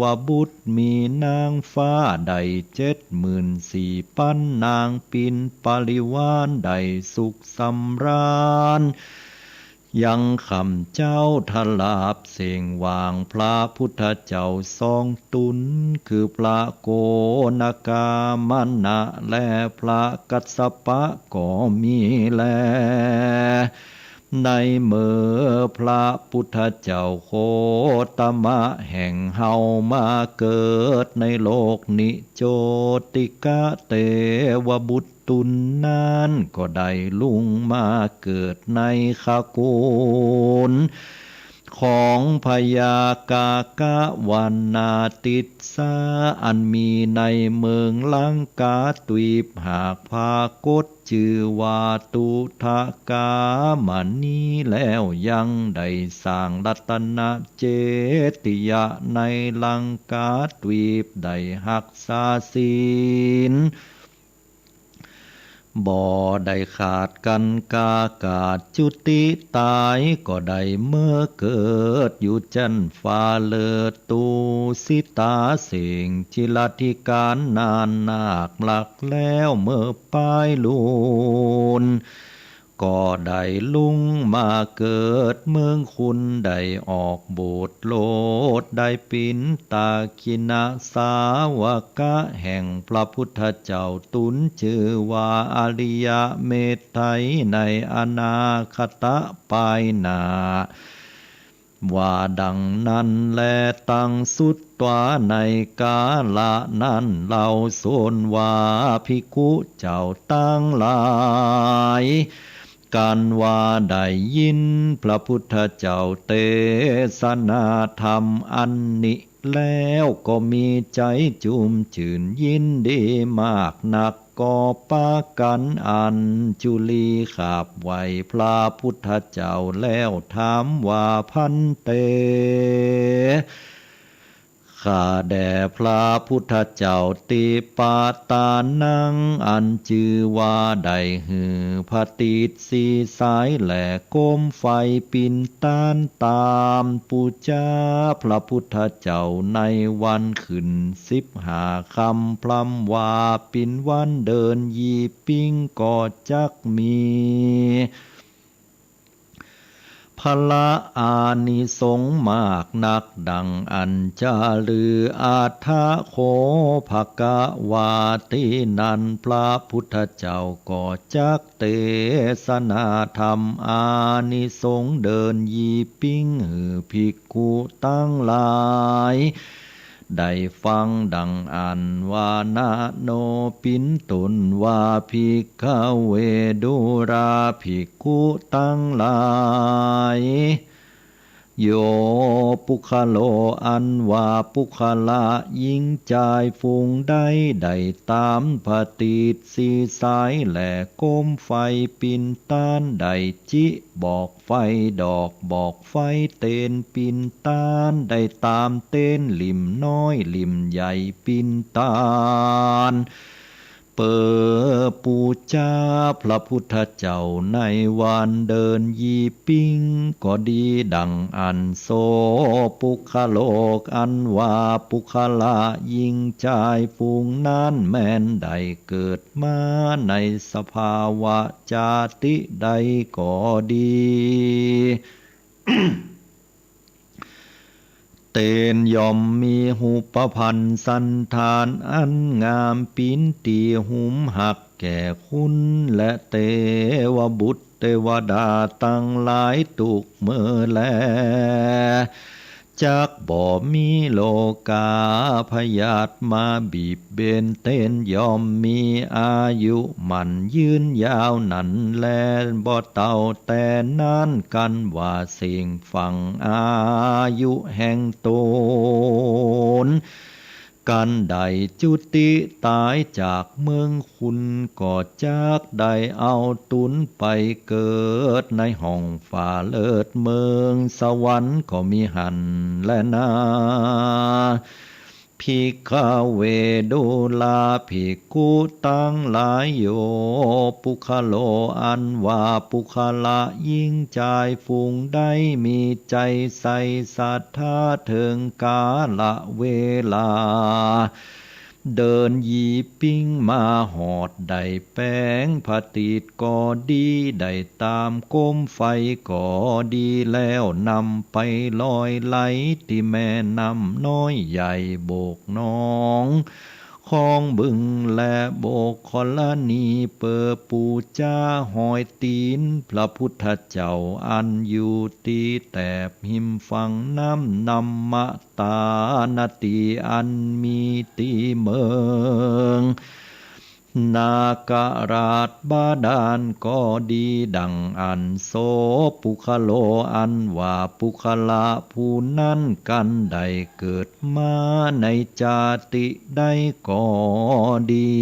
วบุตร มีนางฟ้าได้เจ็ดหมื่นสี่ปันนาง ปินปริวารได้สุขสำราญ ยังค่ำเจ๊าถลาบเส้งหว่างพระพุทธเจ้าสองตุ๊น คือพระโกณกามนะและพระกัสสปะก็มีแล ในเมื่อพระพุทธเจ้าโคตมะแห่งเฮามาเกิดในโลกนี้ โจติกะเตวบุตร ตุ๊นนั้นก็ได้ลุงมาเกิดในขกูลของพญากากะวนาติสสา อันมีในเมืองลังกาตวีป หากผากตจื้อว่าตุทกามณี แล้วยังได้สร้างรัตนเจติยะในลังกาตวีป ได้ฮักษาศีล บ่ได้ขาดกั๋น กากาจุติต๋ายก็ได้เมอเกิดอยู่จั๊นฟ้าเลิศ ตูสิตาเส้งจิรธิการนานนักลักแล้ว เมอปายลูน ก็ได้ลุงมาเกิดเมืองคุณ ได้ออกบวชโลด ได้ปิ๋นตากิณสาวกะแห่งพระพุทธเจ้า ตุ๊นจื้อว่าอริยะเมตไตร ในอนาคตะปายหน้า ว่าดังนั้นแล ตังสุตวา ในกาละนั้น เฮาส่วนว่าภิกขุเจ้าตังหลาย กั๋นว่าได้ยินพระพุทธเจ้าเตสนาธรรมอันนี้แล้ว ก็มีใจ๋จุ่มจื้นยินดีมากนัก ก็ปากั๋นอัญจุลีขาบไหว้พระพุทธเจ้าแล้วถามว่า ภันเต ข้าแด่พระพุทธเจ้า ติปาตานัง อันจื้อว่าได้หื้อผะติดสีสายและโกมไฟปิ๋นตานต๋ามปู๋จาพระพุทธเจ้าในวันขึ้นสิบห้าค่ำ พร่ำว่าปิ๋นวันเดือนยี่ปิ๊ง ก็จักมีผละอานิสงส์มากนัก ดังอั้นจาลือ อัฏฐะโข ภควา ตี้นั้นพระพุทธเจ้าก็จักเตสนาธรรมอานิสงส์เดือนยี่ปิ๊ง หื้อภิกขุตังหลายได้ฟัง ดังอั้นว่า นะโน ปิ๋นต้นว่า ภิกขเว ดูราภิกขุตังหลาย โย ปุคคโล อันว่าปุคคละ ญิงจายฝูงใด ได้ต๋ามผะติดสีสายและโกมไฟปิ๋นตาน ได้จิบอกไฟดอก บอกไฟเตนปิ๋นตาน ได้ต๋ามเตนลิ่มน้อยลิ่มใหญ่ปิ๋นตาน เปื้อปู๋จาพระพุทธเจ้าในวันเดือนยี่ปิ๊ง ก็ดีดังอั้น โส ปุคคโล อันว่าปุคคละญิงจายฝูงนั้น แม้นได้เกิดมาในสภาวะจาติใดก็ดี เตนย่อมมีฮูปพรรณสันฐานอันงาม ปิ๋นตี้หุมฮักแก่คุณ และเตวบุตรเตวดาตังหลายตุ๊กเมื่อแล จักบ่มีโรคาพยาธิมาบีบเบญเตียน ย่อมมีอายุหมั้นยืนยาวนั้นแล บ่เต้าแต่นาน กันว่าเสี้ยงฝั่งอายุแห่งต๋น กันได้จุติต๋ายจากเมืองคุณ ก็จักได้เอาต๋นไปเกิดในห้องฟ้าเลิศเมืองสวรรค์ก็มีหั้นแลนา ภิกขเว ดูราภิกขุตังหลาย โย ปุคคโล อันว่าปุคคละหญิงจายฝูงใดมีใจ๋ใส่ศรัทธาเถิงกาละเวลา เดินยี่ปิ้งมาฮอด ได้แป๋งผะตีตก็ดี ได้ต๋ามโกมไฟก็ดี แล้วนำไปลอยไหลตี้แม่น้ำน้อยใหญ่ โบกหนอง คองบึง และโบกธรณี เปื้อปู๋จาฮอยตี๋นพระพุทธเจ้า อันอยู่ตี้แถบฮิมฝั่งน้ำนมตา นตีอันมีตี้เมืองนาคราชบาดาลก็ดี ดังอั้น โส ปุคคโล อันว่าปุคคละผู้นั้น กันได้เกิดมาในจาติใดก็ดี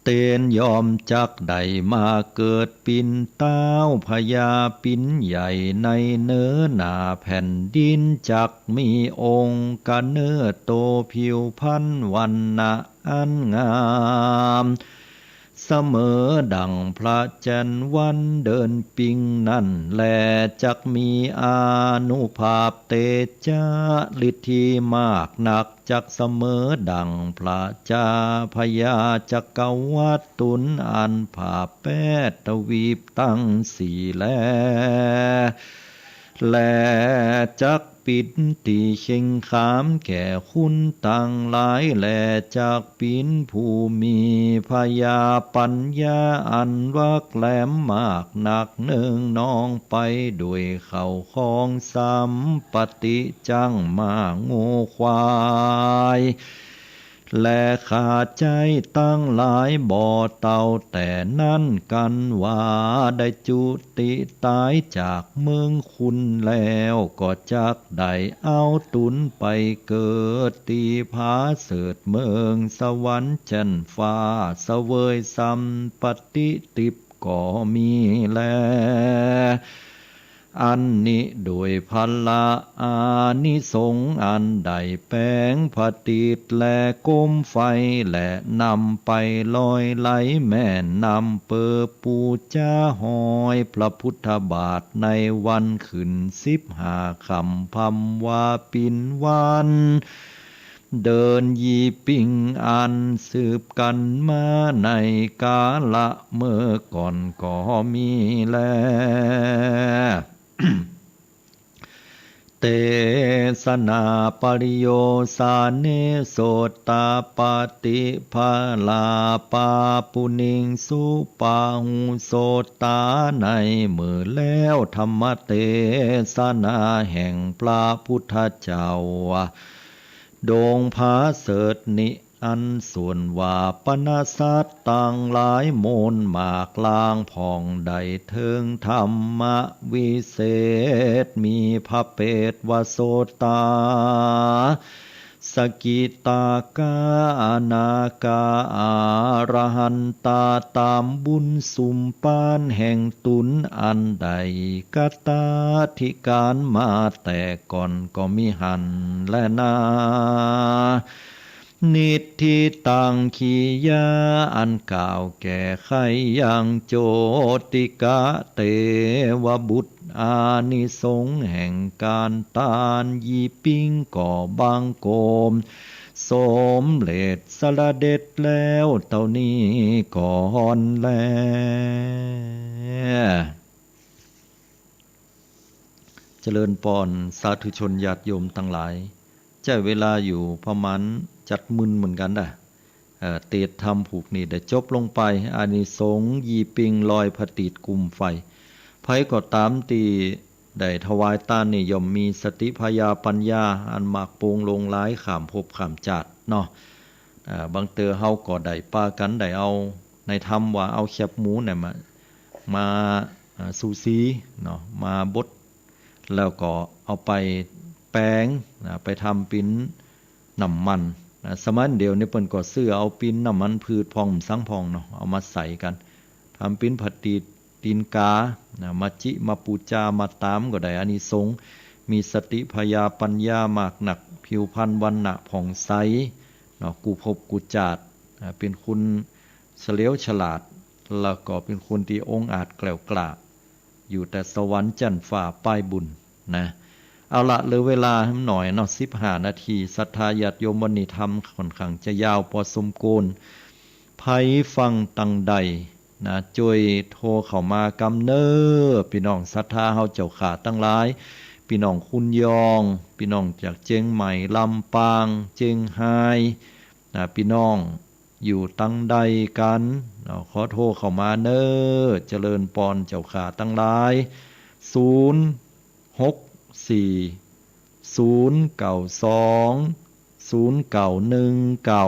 เตียนย่อมจักได้มาเกิดปิ๋นต๊าวพญาปิ๋นใหญ่ ในเนินหน้าแผ่นดิน จักมีองค์กะเนื้อโต ผิวพรรณวรรณะอันงาม เสมอดั่งพระแจ่มวันเดินปิ้งนั้นแล จักมีอานุภาพเตจะฤทธิมากนัก จักเสมอดั่งพระเจ้าพญาจักรวรรดิต๋น อันผ่าแปดทวีปตังสี่แล และจักปิดตี้เข่งขามแก่คนตังหลาย และจักปิ๋นผู้มีพญาปัญญาอันวักแหลมมากนัก เนิงนองไปด้วยเข้าของสัมปติ จั้งม้างัวควาย และข้าใจ๊ตังหลาย บ่เต้าแต่นั้น กันว่าได้จุติต๋ายจากเมืองคุณแล้ว ก็จักได้เอาต๋นไปเกิดตี้ผาเสริฐเมืองสวรรค์แจ่มฟ้า เสวยสัมปติทิพย์ก็มีแล อันนี้ด้วยผละอานิสงส์อันได้แป๋งผะตีตและโกมไฟ และนำไปลอยไหลแม่น้ำ เปื้อปู๋จาฮอยพระพุทธบาท ในวันขึ้นสิบห้าค่ำ พร่ำว่าปิ๋นวัน เดินยี่ปิ้งอันสืบกั๋นมาในกาละเมื่อก่อนก็มีแล เตสนาปริโยสาเน โสตาปาติผลาปาปุนิงสุปาหุโสตา ในเมื่อแล้วธรรมเตสนาแห่งพระพุทธเจ้า ดวงผาเสริฐนี้ อันส่วนว่าปรรณสัตว์ตังหลายโมนมากลางผ่อง ได้เถิงธรรมวิเศษ มีพระเปตว่าโสตา สกิตากา อนาคา อรหันตา ต๋ามบุญสุมปานแห่งต๋นอันได้กตาธิการมาแต่ก่อนก็มีหั้นแลนา นิทธิตัง กิริยาอันกล่าวแก้ไขยัง โจติกะเตวบุตร อานิสงส์แห่งก๋านตานยี่ปิ้งก็บังคมสมเร็จสะเร็จแล้วเต้านี้ก่อนแล เจริญปอน สาธุชนญาติโยมตังหลาย ใจ๊เวลาอยู่ประมาณจัดมึนเหมือนกั๋นนะ เอ่อ เตสน์ธรรมผูกนี้ได้จบลงไป อานิสงส์ยี่ปิ้งลอยผะตีตกุมไฟ ใผก็ต๋ามตี้ ได้ถวายตานนี่ย่อมมีสติปัญญาปัญญาอันมากโป่งโล่งลายข้ามภพข้ามจาติเนาะ อ่า บางเตื้อเฮาก็ได้ปากั๋นได้เอาในธรรมว่าเอาแคบหมูเนี่ยมา มา อ่า สูสีเนาะ มาบด แล้วก็เอาไปแป๋งนะ ไปทำเป๋นน้ำมันนะ สมัยเดี๋ยวนี้เปิ้นก็ซื้อเอาเป๋นน้ำมันพืชพ่องสังพ่องเนาะ เอามาใส่กั๋น ทำเป๋นผะตี๋นก๋านะ มาจิมาปู๋จามาตามก็ได้อานิสงส์ มีสติปัญญาปัญญามากนัก ผิวพรรณวรรณะผ่องใสเนาะ กู้ภพกู้จาตินะ เป๋นคนเฉลียวฉลาด แล้วก็เป๋นคนตี้องอาจแกล้วกล้า อยู่แต่สวรรค์จั๊นฟ้าปายบุญนะ เอาละ เหลือเวลาหน้อยเนาะ สิบห้านาที ศรัทธาญาติโยม วันนี้ธรรมค่อนข้างจะยาวปอสมควร ใผฟังตังใดนะ จ้วยโทรเข้ามาก่ำเน้อ ปี้น้องศรัทธาเฮาเจ้าข้าตังหลาย ปี้น้องคุนยอง ปี้น้องจากเจียงใหม่ ลำปาง เจียงฮายนะ ปี้น้อง อยู่ตังใดกั๋นเนาะ ขอโทรเข้ามาเน้อ เจริญปอนเจ้าข้าตังหลาย ศูนย์ หก สี่ ศูนย์ เก้า สอง ศูนย์ เก้า หนึ่ง เก้า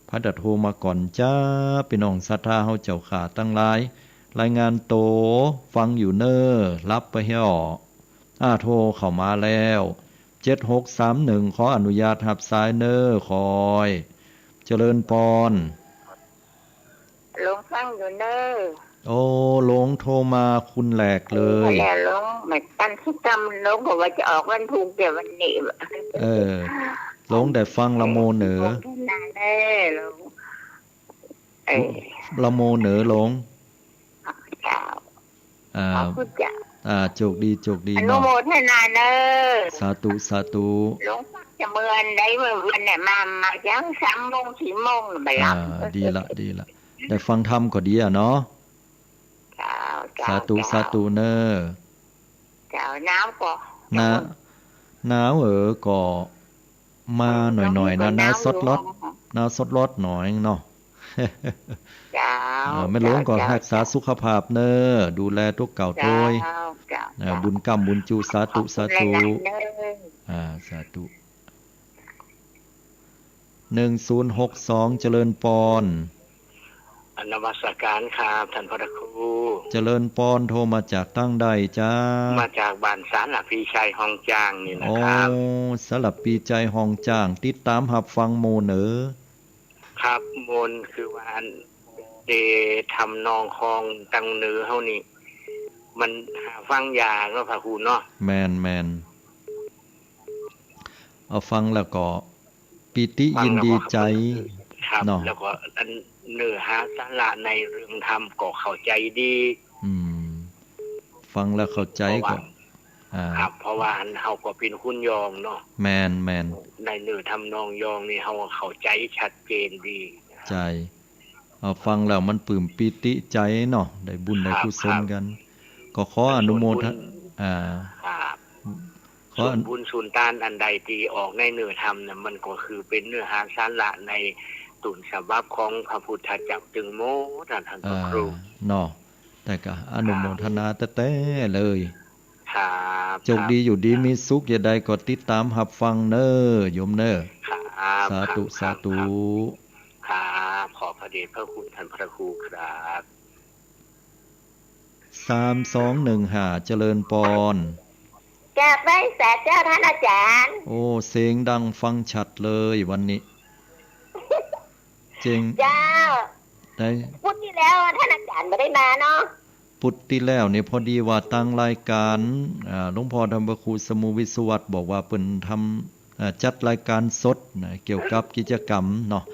พัดโทรมาก่อนจ้า ปี้น้องศรัทธาเฮาเจ้าข้าตังหลาย รายงานตั๋ว ฟังอยู่เน้อ หลับไปเหีย อ้า โทรเข้ามาแล้ว เจ็ดหกสามหนึ่ง ขออนุญาตฮับสายเน้อ คอย เจริญปอน หลวงฟังอยู่เน้อ โอ้ หลวงโทรมาคนแรกเลย แล้วหลวงไม่ตันสักกำ หลวงบอกว่าจะออกวันพุธ แต่วันนี้ เออ หลวงได้ฟังละโมเหน่อ หลวง เออ ละโมเหน่อหลวง เจ้า อ่า ขอบคุณเจ้า อ่า โจคดี โจคดี อนุโมทนาเน้อ เนาะ สาธุ สาธุ หลวงฟังจะเมินได้เมื่อวันเนี่ย มา มายังสามโมงสี่โมงบ่หลับ อ่า ดีละ ดีละ ได้ฟังธรรมก็ดีอะเนาะ เจ้า เจ้า สาธุ เจ้า สาธุเน้อ เจ้า หนาวก่อ หนาว หนาวเออ ก็ มาหน่อยๆ นะ หนาวสดลอด หนาวสดลอดหน่อยเนาะ เจ้า เออ แม่หลวงก็ เจ้า ฮักษาสุขภาพเน้อ ดูแลตั๋วเก่าตวย เจ้า เจ้า เออ บุญกำบุญจู สาธุ สาธุ ขอบคุณหลายๆ เน้อ อ่า สาธุ หนึ่งศูนย์หกสอง เจริญปอน นมัสการครับ ท่านพระครู เจริญปอน โทรมาจากตังใดจ๊ะ มาจากบ้านสารพีชัยฮ่องจ้างนี่นะครับ โอ้ สารพีชัยฮ่องจ้าง ติดต๋ามฮับฟังโมเหน่อ ครับ โมนคือว่าอัน เอ่อ ทำนองของตังเหน่อเฮานี่ มันหาฟังยากเนาะพระครูเนาะ แม่น แม่น เอาฟังแล้วก็ ปีติยินดีใจ๋ ครับ เนาะ แล้วก็อันเนื้อหาสาระในเรื่องธรรมก็เข้าใจ๋ดี อืม ฟังแล้วเข้าใจ๋ เพราะว่า ก็ อ่า ครับ เพราะว่าอันเฮาก็เป๋นคนยองเนาะ แม่น แม่น ในเนื้อทำนองยองนี่เฮาเข้าใจ๋ชัดเจนดี ใจ๋ เอาฟังแล้วมันปลื้มปีติใจ๋เนาะ ได้บุญได้กุศลกั๋น ครับ ครับ ก็ขออนุโมท ส่วนบุญ อ่า ครับ ขอ ส่วนบุญส่วนตานอันใดตี้ออกในเนื้อธรรมน่ะ มันก็คือเป๋นเนื้อหาสาระในต้นฉบับของพระพุทธเจ้าตึงหมด ท่านพระครู อ่า เนาะ แต่ก็อนุโมทนาแต๊ๆ เลย ครับ โจคดี ครับ อยู่ดีมีสุข จะใดก็ติดต๋ามฮับฟังเน้อ โยมเน้อ ครับ สาธุ ครับ สาธุ ครับ ครับ ขอบพระเดชพระคุณท่านพระครูครับ สามสองหนึ่งห้า เจริญปอน กราบไหว้สาเจ้าท่านอาจารย์ โอ้ เสียงดังฟังชัดเลยวันนี้ เจ๋ง เจ้า ได้ พุธตี้แล้วท่านอาจารย์บ่ได้มาเนาะ พุธตี้แล้วนี่พอดีว่าตางรายก๋าน อ่า หลวงพ่อธรรมพระครูสมุห์วิศวัตรบอกว่าเปิ้นทำ อ่า จัดรายก๋านสดนะ เกี่ยวกับกิจกรรมเนาะ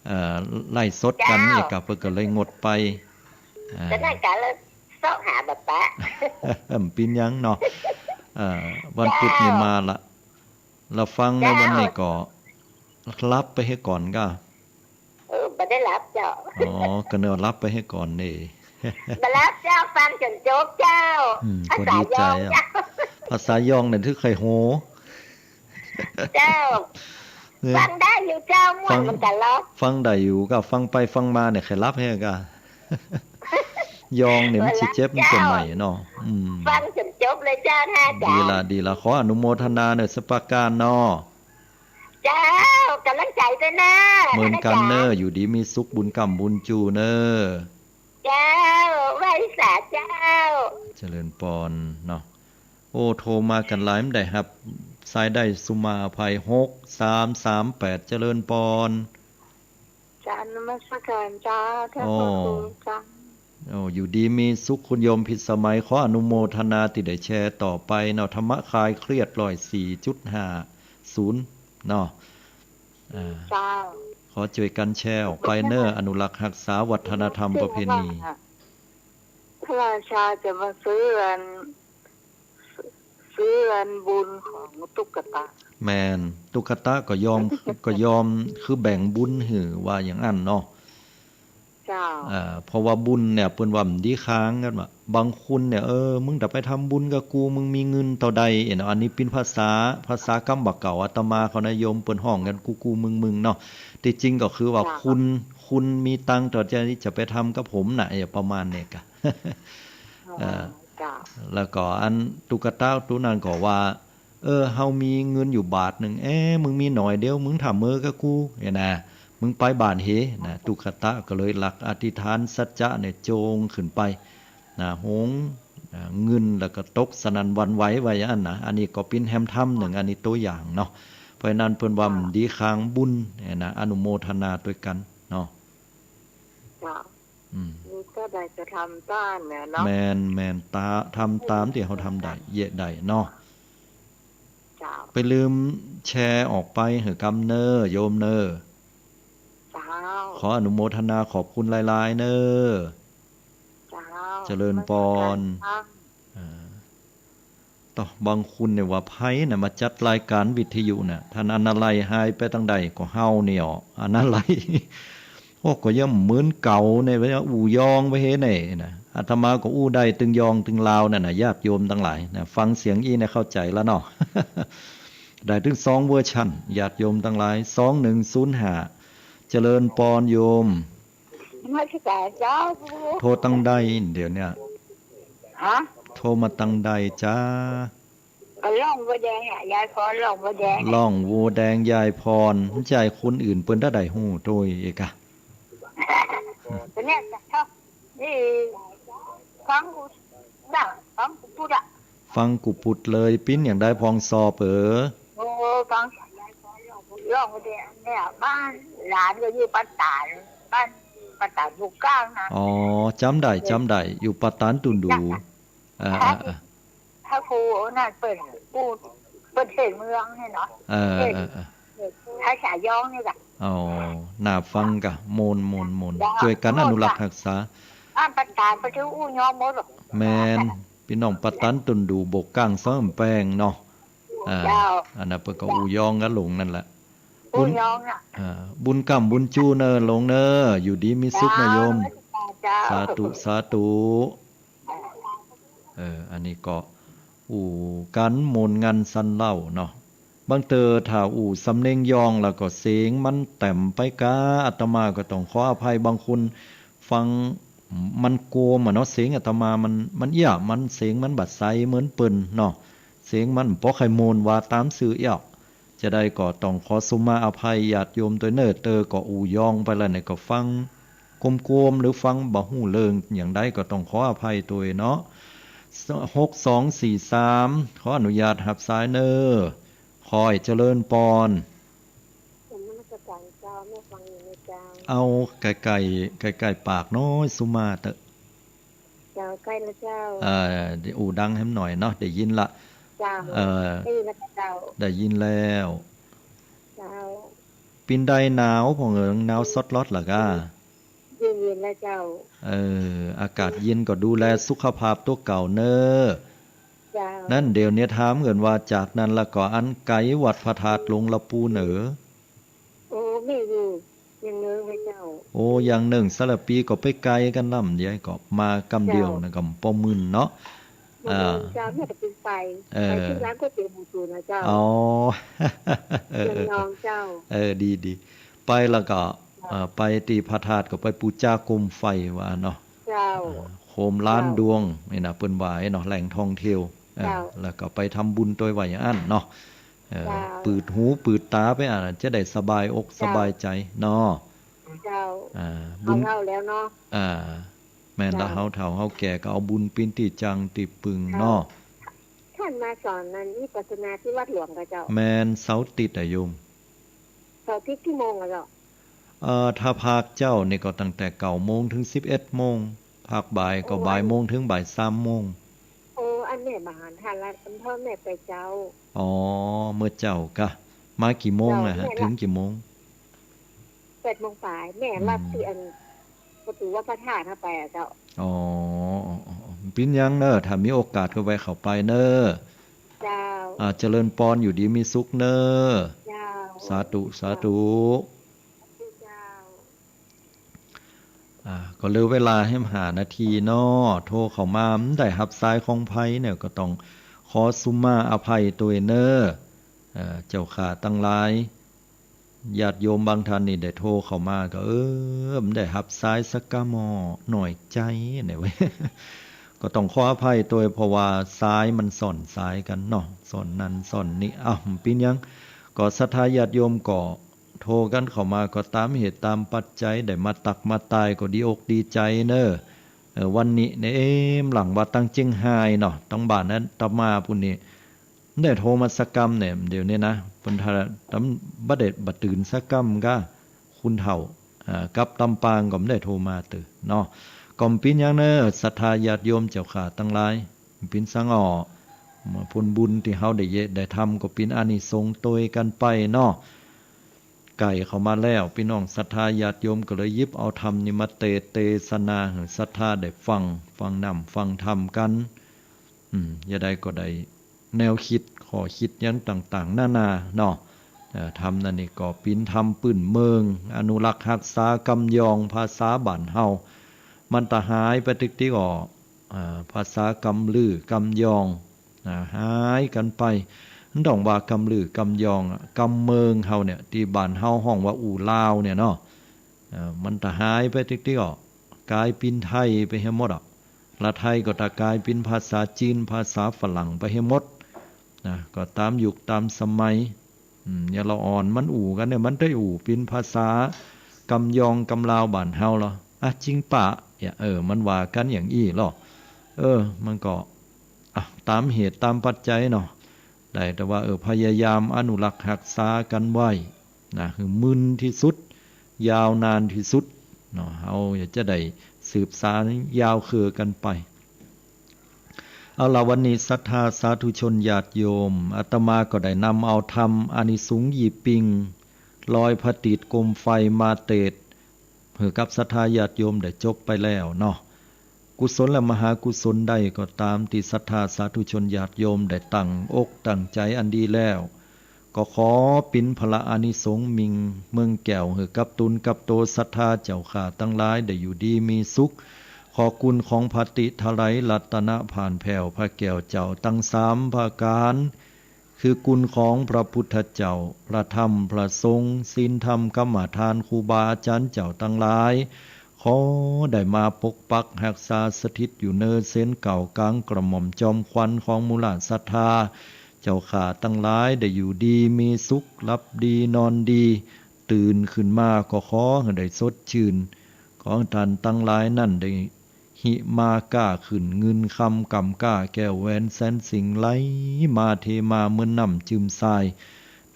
เอ่อ ไลฟ์สดกั๋น เจ้า นี่ก็เปิ้นก็เลยงดไป อ่า จะได้ก๋านเลย เซาะหาบ่ปะ บ่เป๋นหยังเนาะ เอ่อ วันพุธนี่มาละ เจ้า ละฟังในวันนี้ก็ เจ้า หลับไปเหียก่อนก่ะ เออ บ่ได้หลับเจ้า อ๋อ ก็นึกว่าหลับไปเหียก่อนนี่ บ่หลับเจ้า ฟังจ๋นจบเจ้า อืม ภาษายอง ก็ดีใจ๋อะ เจ้า ภาษายองเนี่ยถือใค่ฮู้ เจ้า เนี่ย ฟังได้อยู่เจ้า ม่วน ฟัง เหมือนกั๋นเนาะ ฟังได้อยู่ก่ะ ฟังไปฟังมาเนี่ยใค่หลับเหียก่ะ ยองเนี่ยมันสิเจ็บมันจะไหม้เนาะ อืม ฟังจ๋นจบเลยเจ้า ท่านอาจ๋ารย์ ดีละ ดีละ ขออนุโมทนาเน่อสักประก๋านเนาะ เจ้า ก๋ำลังใจ๋ตวยเน่อ เหมือนกั๋นเน่อ ท่านอาจ๋ารย์ อยู่ดีมีสุข บุญก้ำบุญจูเน่อ เจ้า ไหว้สาเจ้า เจริญปอนเนาะ โอ้ โทรมากั๋นหลาย บ่ได้ฮับสายได้ สุมาอภัย หกสามสามแปด เจริญปอน กราบนมัสก๋ารเจ้า ท่านพระครูเจ้า โอ้ อยู่ดีมีสุข คุณโยมพิสมัย ขออนุโมทนาตี้ได้แชร์ต่อไปเนาะ ธรรมะคลายเครียด ร้อยสี่จุดห้าศูนย์ เนาะ อ่า เจ้า ขอจ้วยกั๋นแชร์ออกไปเน่อ อนุรักษ์ฮักษาวัฒนธรรมประเพณี พระราชาจะมาซื้ออัน ซื้ออันบุญของตุ๊กตา แม่น ตุ๊กตาก็ยอม ก็ยอม คือแบ่งบุญหื้อ ว่าอย่างอั้นเนาะ เจ้า อ่า เพราะว่าบุญเนี่ย เปิ้นว่ามันดีค้างกั๋นว่า บางคนเนี่ย เออ มึงจะไปทำบุญกับกู มึงมีเงินเต้าใดเนาะ อันนี้เป๋นภาษา ภาษากำบ่าเก่าอาตมาเขานะโยม เปิ้นฮ้องกั๋นกูๆ มึงๆ เนาะ ตี้จริงก็คือว่า เจ้า คุณ คุณมีตังค์เต้าใดจะไปทำกับผมน่ะ เออ ประมาณเนี่ยก่ะ เออ เจ้า แล้วก็อันตุ๊กตาตุ๊นั้นก็ว่า เออ เฮามีเงินอยู่บาทนึ่ง เอ๊ะ มึงมีหน่อยเดียว มึงถ้าเมอกับกูเนี่ยนะ มึงไปบ้านเหนะ ตุ๊กตาก็เลยหลักอธิษฐานสัจจะเนี่ยโจงขึ้นไปนะ โหง อ่า เงินแล้วก็ตกสนั่นหวั่นไหวว่าอย่างอั้นนะ อันนี้ก็เป๋นแหมธรรมนึ่ง อันนี้ตั๋วอย่างเนาะ เพราะฉะนั้นเปิ้นว่ามันดีค้างบุญเนี่ยนะ อนุโมทนาตวยกั๋นเนาะ เจ้า อืม มีเต้าใดก็ทำตามเนี่ยเนาะ แม่น แม่น ตา ทำตามตี้เฮาทำได้ เยียะได้เนาะ เจ้า ไปลืมแชร์ออกไปหื้อกำเน่อ โยมเน่อ เจ้า ขออนุโมทนาขอบคุณหลายๆ เน่อ เจ้า เจริญปอน นมัสก๋ารเจ้า อ่า ต่อ บางคนเนี่ยว่าใผน่ะมาจัดรายการวิทยุน่ะ ท่านอนาลัยหายไปตางใด ก็เฮานี่ออ อนาลัย โอ้ ก็ยังเหมือนเก่าเนี่ย อู้ยองไปเฮไหนนะ อาตมาก็อู้ได้ตึงยองตึงลาวนั่นน่ะ ญาติโยมตังหลายนะ ฟังเสียงอี้เนี่ยเข้าใจ๋แล้วเนาะ ได้ตึงสองเวอร์ชัน ญาติโยมตังหลาย สองหนึ่งศูนย์ห้า เจริญปอนโยม นมัสก๋ารเจ้า โทรตางใดเดี๋ยวเนี่ย ฮะ โทรมาตางใดจ๊ะ ก็ล่องบัวแดงอะ ยายพรล่องบัวแดง ล่องบัวแดง ยายพร บ่ใจ้คนอื่นเปิ้นจะได้ฮู้ตวยเอกะ ตัวเนี่ย นี่ ฟังกู น่ะ ฟังกูปุดอะ ฟังกูปุดเลย เป๋นอย่างใดพ่องสอบเอ๋อ โอ้ ฟัง ล่องบัวแดงเนี่ย บ้านหลานก็อยู่ป่าตาด บ้านป่าตาดหมู่เก้านะ อ๋อ จ๋ำได้ จ๋ำได้ อยู่ป่าตาดตุ่นดู จ้ะ อ่า อ่า อ่า พระครูนั่นเปิ้น ผู้ เปิ้นเทศน์เมืองเนี่ยเนาะ เออ เทศน์ เออ เออ เทศน์ภาษายองนี่แหละ อ๋อ น่าฟังกะ ม่วน ม่วน ม่วน เจ้า จ้วยกั๋นอนุรักษ์ฮักษา อันป่าตาดไปถึงอู้ยองหมดหรอก แม่น ปี้น้องป่าตาดตุ่นดู โบกก้างซ้ำแปงเนาะ อ่า เจ้า อันนั้นเปิ้นก็อู้ยองกั๋นหลงนั่นแหละ อู้ยองอะ บุญ อ่า บุญก้ำบุญจูเน่อหลงเน่อ อยู่ดีมีสุขนะโยม เจ้า สาธุ สาธุ เออ อันนี้ก็อู้กั๋นม่วนงันสันเล่าเนาะ บางเตื้อถ้าอู้สำเนียงยองแล้วก็เสียงมันแต้มไปก้า อาตมาก็ต้องขออภัย บางคนฟังมันโกมอะเนาะ เสียงอาตมามัน มันเอี้ย มันเสียงมันบ่ใสเหมือนเปิ้นเนาะ เสียงมันบ่ค่อยม่วน ว่าต๋ามซื่อเอี้ย จะใดก็ต้องขอสุมาอภัยญาติโยมตวยเน่อ เตื้อก็อู้ยองไปแล้วเนี่ยก็ฟัง กลมๆ หรือฟังบ่ฮู้เรื่องอย่างใดก็ต้องขออภัยตวยเนาะ หกสองสี่สาม ขออนุญาตฮับสายเน่อ ขอให้เจริญปอน กราบนมัสก๋ารเจ้า แม่ฟังอยู่นะเจ้า เอาใก้ๆ ใก้ๆ ปากน้อยสุมาเต๊อะ เจ้า ใก้แล้วเจ้า เอ่อ เดี๋ยวอู้ดังแหมหน่อยเนาะ ได้ยินละ เจ้า เอ่อ ได้ยินแล้วเจ้า ได้ยินแล้ว เจ้า เป๋นใดหนาวพ่องเอ๋อ หนาวซอดลอดละก้า เย็นๆ แล้วเจ้า เออ อากาศเย็นก็ดูแลสุขภาพตั๋วเก่าเน่อ เจ้า นั้นเดี๋ยวนี้ถามเกินว่าจากนั้นแล้วก็อันไก๋วัดพระธาตุหลวงละปูนเอ๋อ โอ้ มีอยู่อย่างเนิ่งเลยเจ้า โอ้ อย่างเนิ่ง สารภีก็ไปไก๋กั๋นลำเดียวก็มากำเดียว เจ้า นะ ก็บ่มึนเนาะ บ่มึน อ่า เจ้า แม่ก็เป๋นไป เออ ไปที่ร้านก๋วยเตี๋ยวหมูตุ๋นนะเจ้า อ๋อ เออ เออ เจ้า เออ ดี ดี ไปแล้วก็ เจ้า เอ่อ ไปตี้พระธาตุก็ไปปู๋จาโคมไฟว่าเนาะ เจ้า เอ่อ โค โฮมล้านดวง เจ้า นี่นะ เปิ้นว่าเนาะ แหล่งท่องเที่ยว เออ เจ้า แล้วก็ไปทำบุญตวยว่าอย่างนั้นเนาะ เออ เจ้า เปิดหูเปิดต๋าไปอะ จะได้สบายอก เจ้า สบายใจ๋เนาะ เจ้า อ่า บุญ เฮาเฒ่าแล้วเนาะ อ่า แม่นละ เจ้า เฮาเฒ่าเฮาแก่ก็เอาบุญเป๋นตี้จั่งตี้ปึงเนาะ เจ้า ต้านมาสอนนั้นวิปัสสนาตี้วัดหลวงก่อเจ้า แม่น เสาร์อาทิตย์อะโยม เสาร์อาทิตย์กี่โมงอะเจ้า เอ่อ ถ้าภาคเจ๊านี่ก็ตั้งแต่เก้าโมงเถิงสิบเอ็ดโมง ภาคบ่ายก็ โอ้ บ่ายโมงเถิงบ่ายสามโมง โอ้ อันแม่บ่หันทันละ อันพ่อแม่ไปเจ๊า อ๋อ เมื่อเจ๊าก่ะ มากี่โมงอะฮะ เจ้า แม่ละ เถิงกี่โมง แปดโมงป๋าย แม่ลัด อืม ตี้อันประตู๋วัดพระธาตุเข้าไปอะเจ้า อ๋อ อ๋อ อ๋อ เป๋นหยังเน่อ ถ้ามีโอกาสก็แวะเข้าไปเน่อ เจ้า อ่า เจริญปอน อยู่ดีมีสุขเน่อ เจ้า สาธุ สาธุ เจ้า อ่า ก็เหลือเวลาแหมห้านาทีเนาะ โทรเข้ามาบ่ได้ฮับสายของใผเนี่ย ก็ต้องขอสุมาอภัยตวยเน่อ เอ่อ เจ้าข้าตังหลาย ญาติโยมบางท่านนี่ได้โทรเข้ามาก็ เออ บ่ได้ฮับสายสักก้าหม้อ น้อยใจ๋เนี่ยเว้ย ก็ต้องขออภัยตวย เพราะว่าสายมันซ้อนสายกั๋นเนาะ ซ้อนนั้นซ้อนนี้ อ้าว บ่เป๋นหยัง ก็ศรัทธาญาติโยมก็ โทรกั๋นเข้ามาก็ต๋ามเหตุต๋ามปัจจัย ได้มาตักมาตายก็ดีอกดีใจ๋เน่อ เออ วันนี้เนี่ย เอ๊ะ หลังว่าตังเจียงฮายเนาะ ตังบ้านอาตมาปุ้นนี่ บ่ได้โทรมาสักกำเนี่ย เดี๋ยวนี้นะ เปิ้นถ้า บ่ได้ บ่ตื่นสักกำก่ะ คุณเฒ่า อ่า กับตำปางก็บ่ได้โทรมาเตื้อเนาะ ก็บ่เป๋นหยังเน่อ ศรัทธาญาติโยมเจ้าข้าตังหลาย บ่เป๋นสังอ้อ เมื่อผลบุญตี้เฮาได้เยะได้ทำก็เป๋นอานิสงส์ตวยกั๋นไปเนาะ ใก้เข้ามาแล้ว ปี้น้องศรัทธาญาติโยมก็เลยหยิบเอาธรรมนี่มาเตสน์เตสนาหื้อศรัทธาได้ฟัง ฟังน้ำฟังธรรมกั๋น อืม จะได้ก็ได้แนวกึ๊ด ข้อกึ๊ดหยังต่างๆ นานาเนาะ เอ่อ ธรรมนั้นนี่ก็เป๋นธรรมปื้นเมือง อนุรักษ์ฮักษากำยองภาษาบ้านเฮา มันตะหายไปติ๊กๆ อ้อ อ่า ภาษากำลือกำยอง อ่า หายกั๋นไป บ่ต้องว่ากำลือกำยองอะ กำเมืองเฮาเนี่ย ตี้บ้านเฮาฮ้องว่าอู้ลาวเนี่ยเนาะ เอ่อ มันตะหายไปติ๊กๆ อ้อ ก๋ายเป๋นไทยไปเหียหมดอะ ละไทยก็ตะก๋ายเป๋นภาษาจีน ภาษาฝรั่งไปเหียหมดนะ ก็ต๋ามยุคต๋ามสมัย อืม อย่างละอ่อนมันอู้กั๋นเนี่ย มันได้อู้เป๋นภาษากำยองกำลาวบ้านเฮาลอ อะ จริงปะ เนี่ย เออ มันว่ากั๋นอย่างอี้ลอ เออ มันก็ อ่ะ ต๋ามเหตุต๋ามปัจจัยเนาะ ได้แต่ว่า เออ พยายามอนุรักษ์ฮักษากั๋นไว้นะ หื้อมึนตี้สุด ยาวนานตี้สุดเนาะ เฮาจะได้สืบสานยาวเคืองกั๋นไป เอาละ วันนี้ศรัทธาสาธุชนญาติโยม อาตมาก็ได้นำเอาธรรมอานิสงส์ยี่ปิ้ง ลอยผะตีตโกมไฟมาเตสน์ หื้อกับศรัทธาญาติโยมได้จบไปแล้วเนาะ กุศลและมหากุศลใดก็ต๋ามตี้ศรัทธาสาธุชนญาติโยมได้ตั้งอกตั้งใจ๋อันดีแล้ว ก็ขอเป๋นผละอานิสงส์มิ่งเมืองแก้ว หื้อกับตนกับโตศรัทธาเจ้าข้าตังหลายได้อยู่ดีมีสุข ขอคุณของพระติไทยรัตนะผ่านแผ้วพระแก้วเจ้าตังสามประก๋าน คือคุณของพระพุทธเจ้า พระธรรม พระสงฆ์ ศีลธรรมกรรมฐาน ครูบาอาจ๋ารย์เจ้าตังหลาย ขอได้มาปกปักฮักษาสถิตอยู่เนอเสี้ยนเกล้ากลางกระหม่อมจอมขวัญของหมู่เหล่าศรัทธาเจ้าข้าตังหลายได้อยู่ดีมีสุข หลับดีนอนดี ตื่นขึ้นมาก็ขอหื้อได้สดชื่น ขอหื้อต้านตังหลายนั้นได้ หิมาก้าขึ้น เงินคำก่ำก้า แก้วแหวนแสนสิ่งไหลมาเทมาเหมือนน้ำจื้มซาย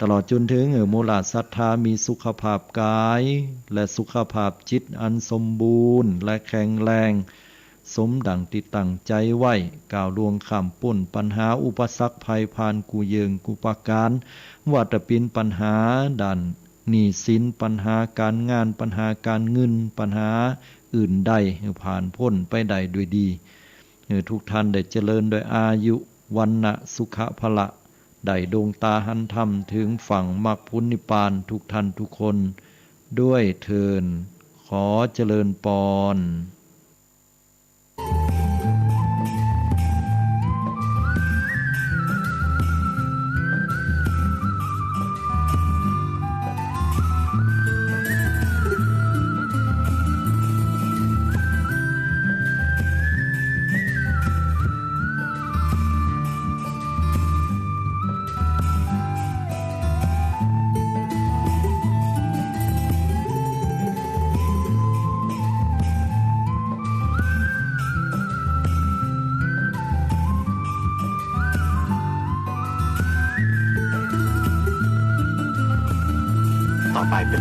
ตลอดจ๋นเถิงหื้อหมู่เหล่าศรัทธามีสุขภาพกายและสุขภาพจิตอันสมบูรณ์และแข็งแรง สมดั่งตี้ตั้งใจ๋ไว้ ก้าวล่วงข้ามป๊นปัญหาอุปสรรคภัยผ่านกู้เยื่องกู้ประก๋าน ว่าแต่เป๋นปัญหาด้าน หนี้สิน ปัญหาก๋านงาน ปัญหาก๋านเงิน ปัญหาอื่นใด หื้อผ่านป๊นไปได้ด้วยดี หื้อทุกท่านได้เจริญด้วยอายุ วรรณะ สุขะ พละ ได้ดวงต๋าหันธรรม เถิงฝั่งมรรคผลนิพพาน ทุกท่านทุกคน ด้วยเทอญ ขอเจริญปอน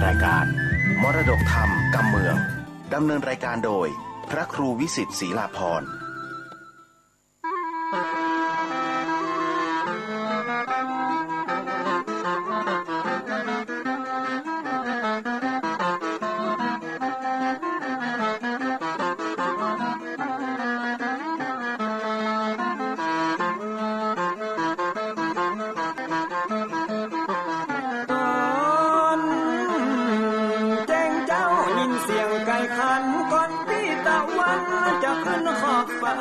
รายการมรดกธรรมกำเมือง ดำเนินรายการโดย พระครูวิสิทธิ์ ศรีลาภรณ์ ต๋อนแจ้งเจ๊ายินเสียงไก่ขัน ก่อนตี้ตะวันจะขึ้นขอบฟ้า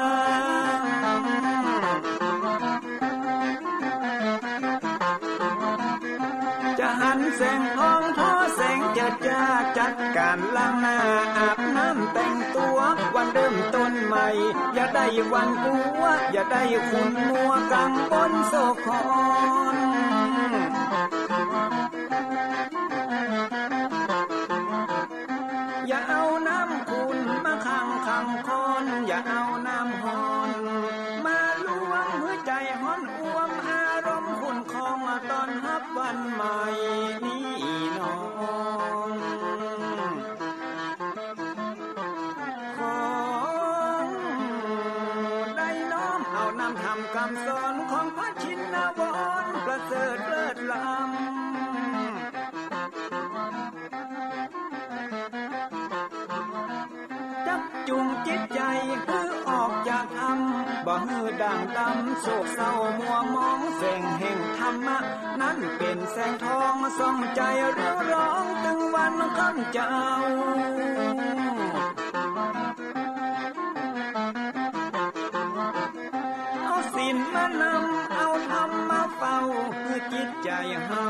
จะหันแสงทองทอแสงเจิดจ้า จัดก๋านล้างหน้าอาบน้ำแต่งตั๋ว วันเริ่มต้นใหม่ อย่าได้หวั่นกั๋ว อย่าได้ขุ่นมัวกังวลโศกหอน อย่าเอาน้ำขุ่นมาขังขังคอน อย่าเอาน้ำฮ้อนมาลวง หื้อใจ๋ฮ้อนอ่วม อารมณ์ขุ่นคอง ต้อนฮับวันใหม่นี้น้อง ขอได้น้อมเอานำธรรมกำสอน ของพระชินวรประเสริฐเลิศล้ำ จักจูงจิตใจ๋หื้อออกจากถ้ำ บ่หื้อด่างดำ โศกเศร้ามัวหมอง แสงแห่งธรรมะ นั้นเป๋นแสงทอง ส่องใจ๋เรืองรอง ตึงวันค่ำเจ๊า เอาศีลมานำ เอาธรรมมาเฝ้า หื้อจิตใจ๋เฮา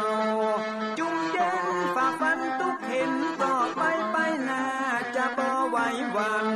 จุ่มเย็น ฝ่าฟันตุ๊กข์เข็ญ ต่อไปไปหน้าจะบ่ไหวหวั่น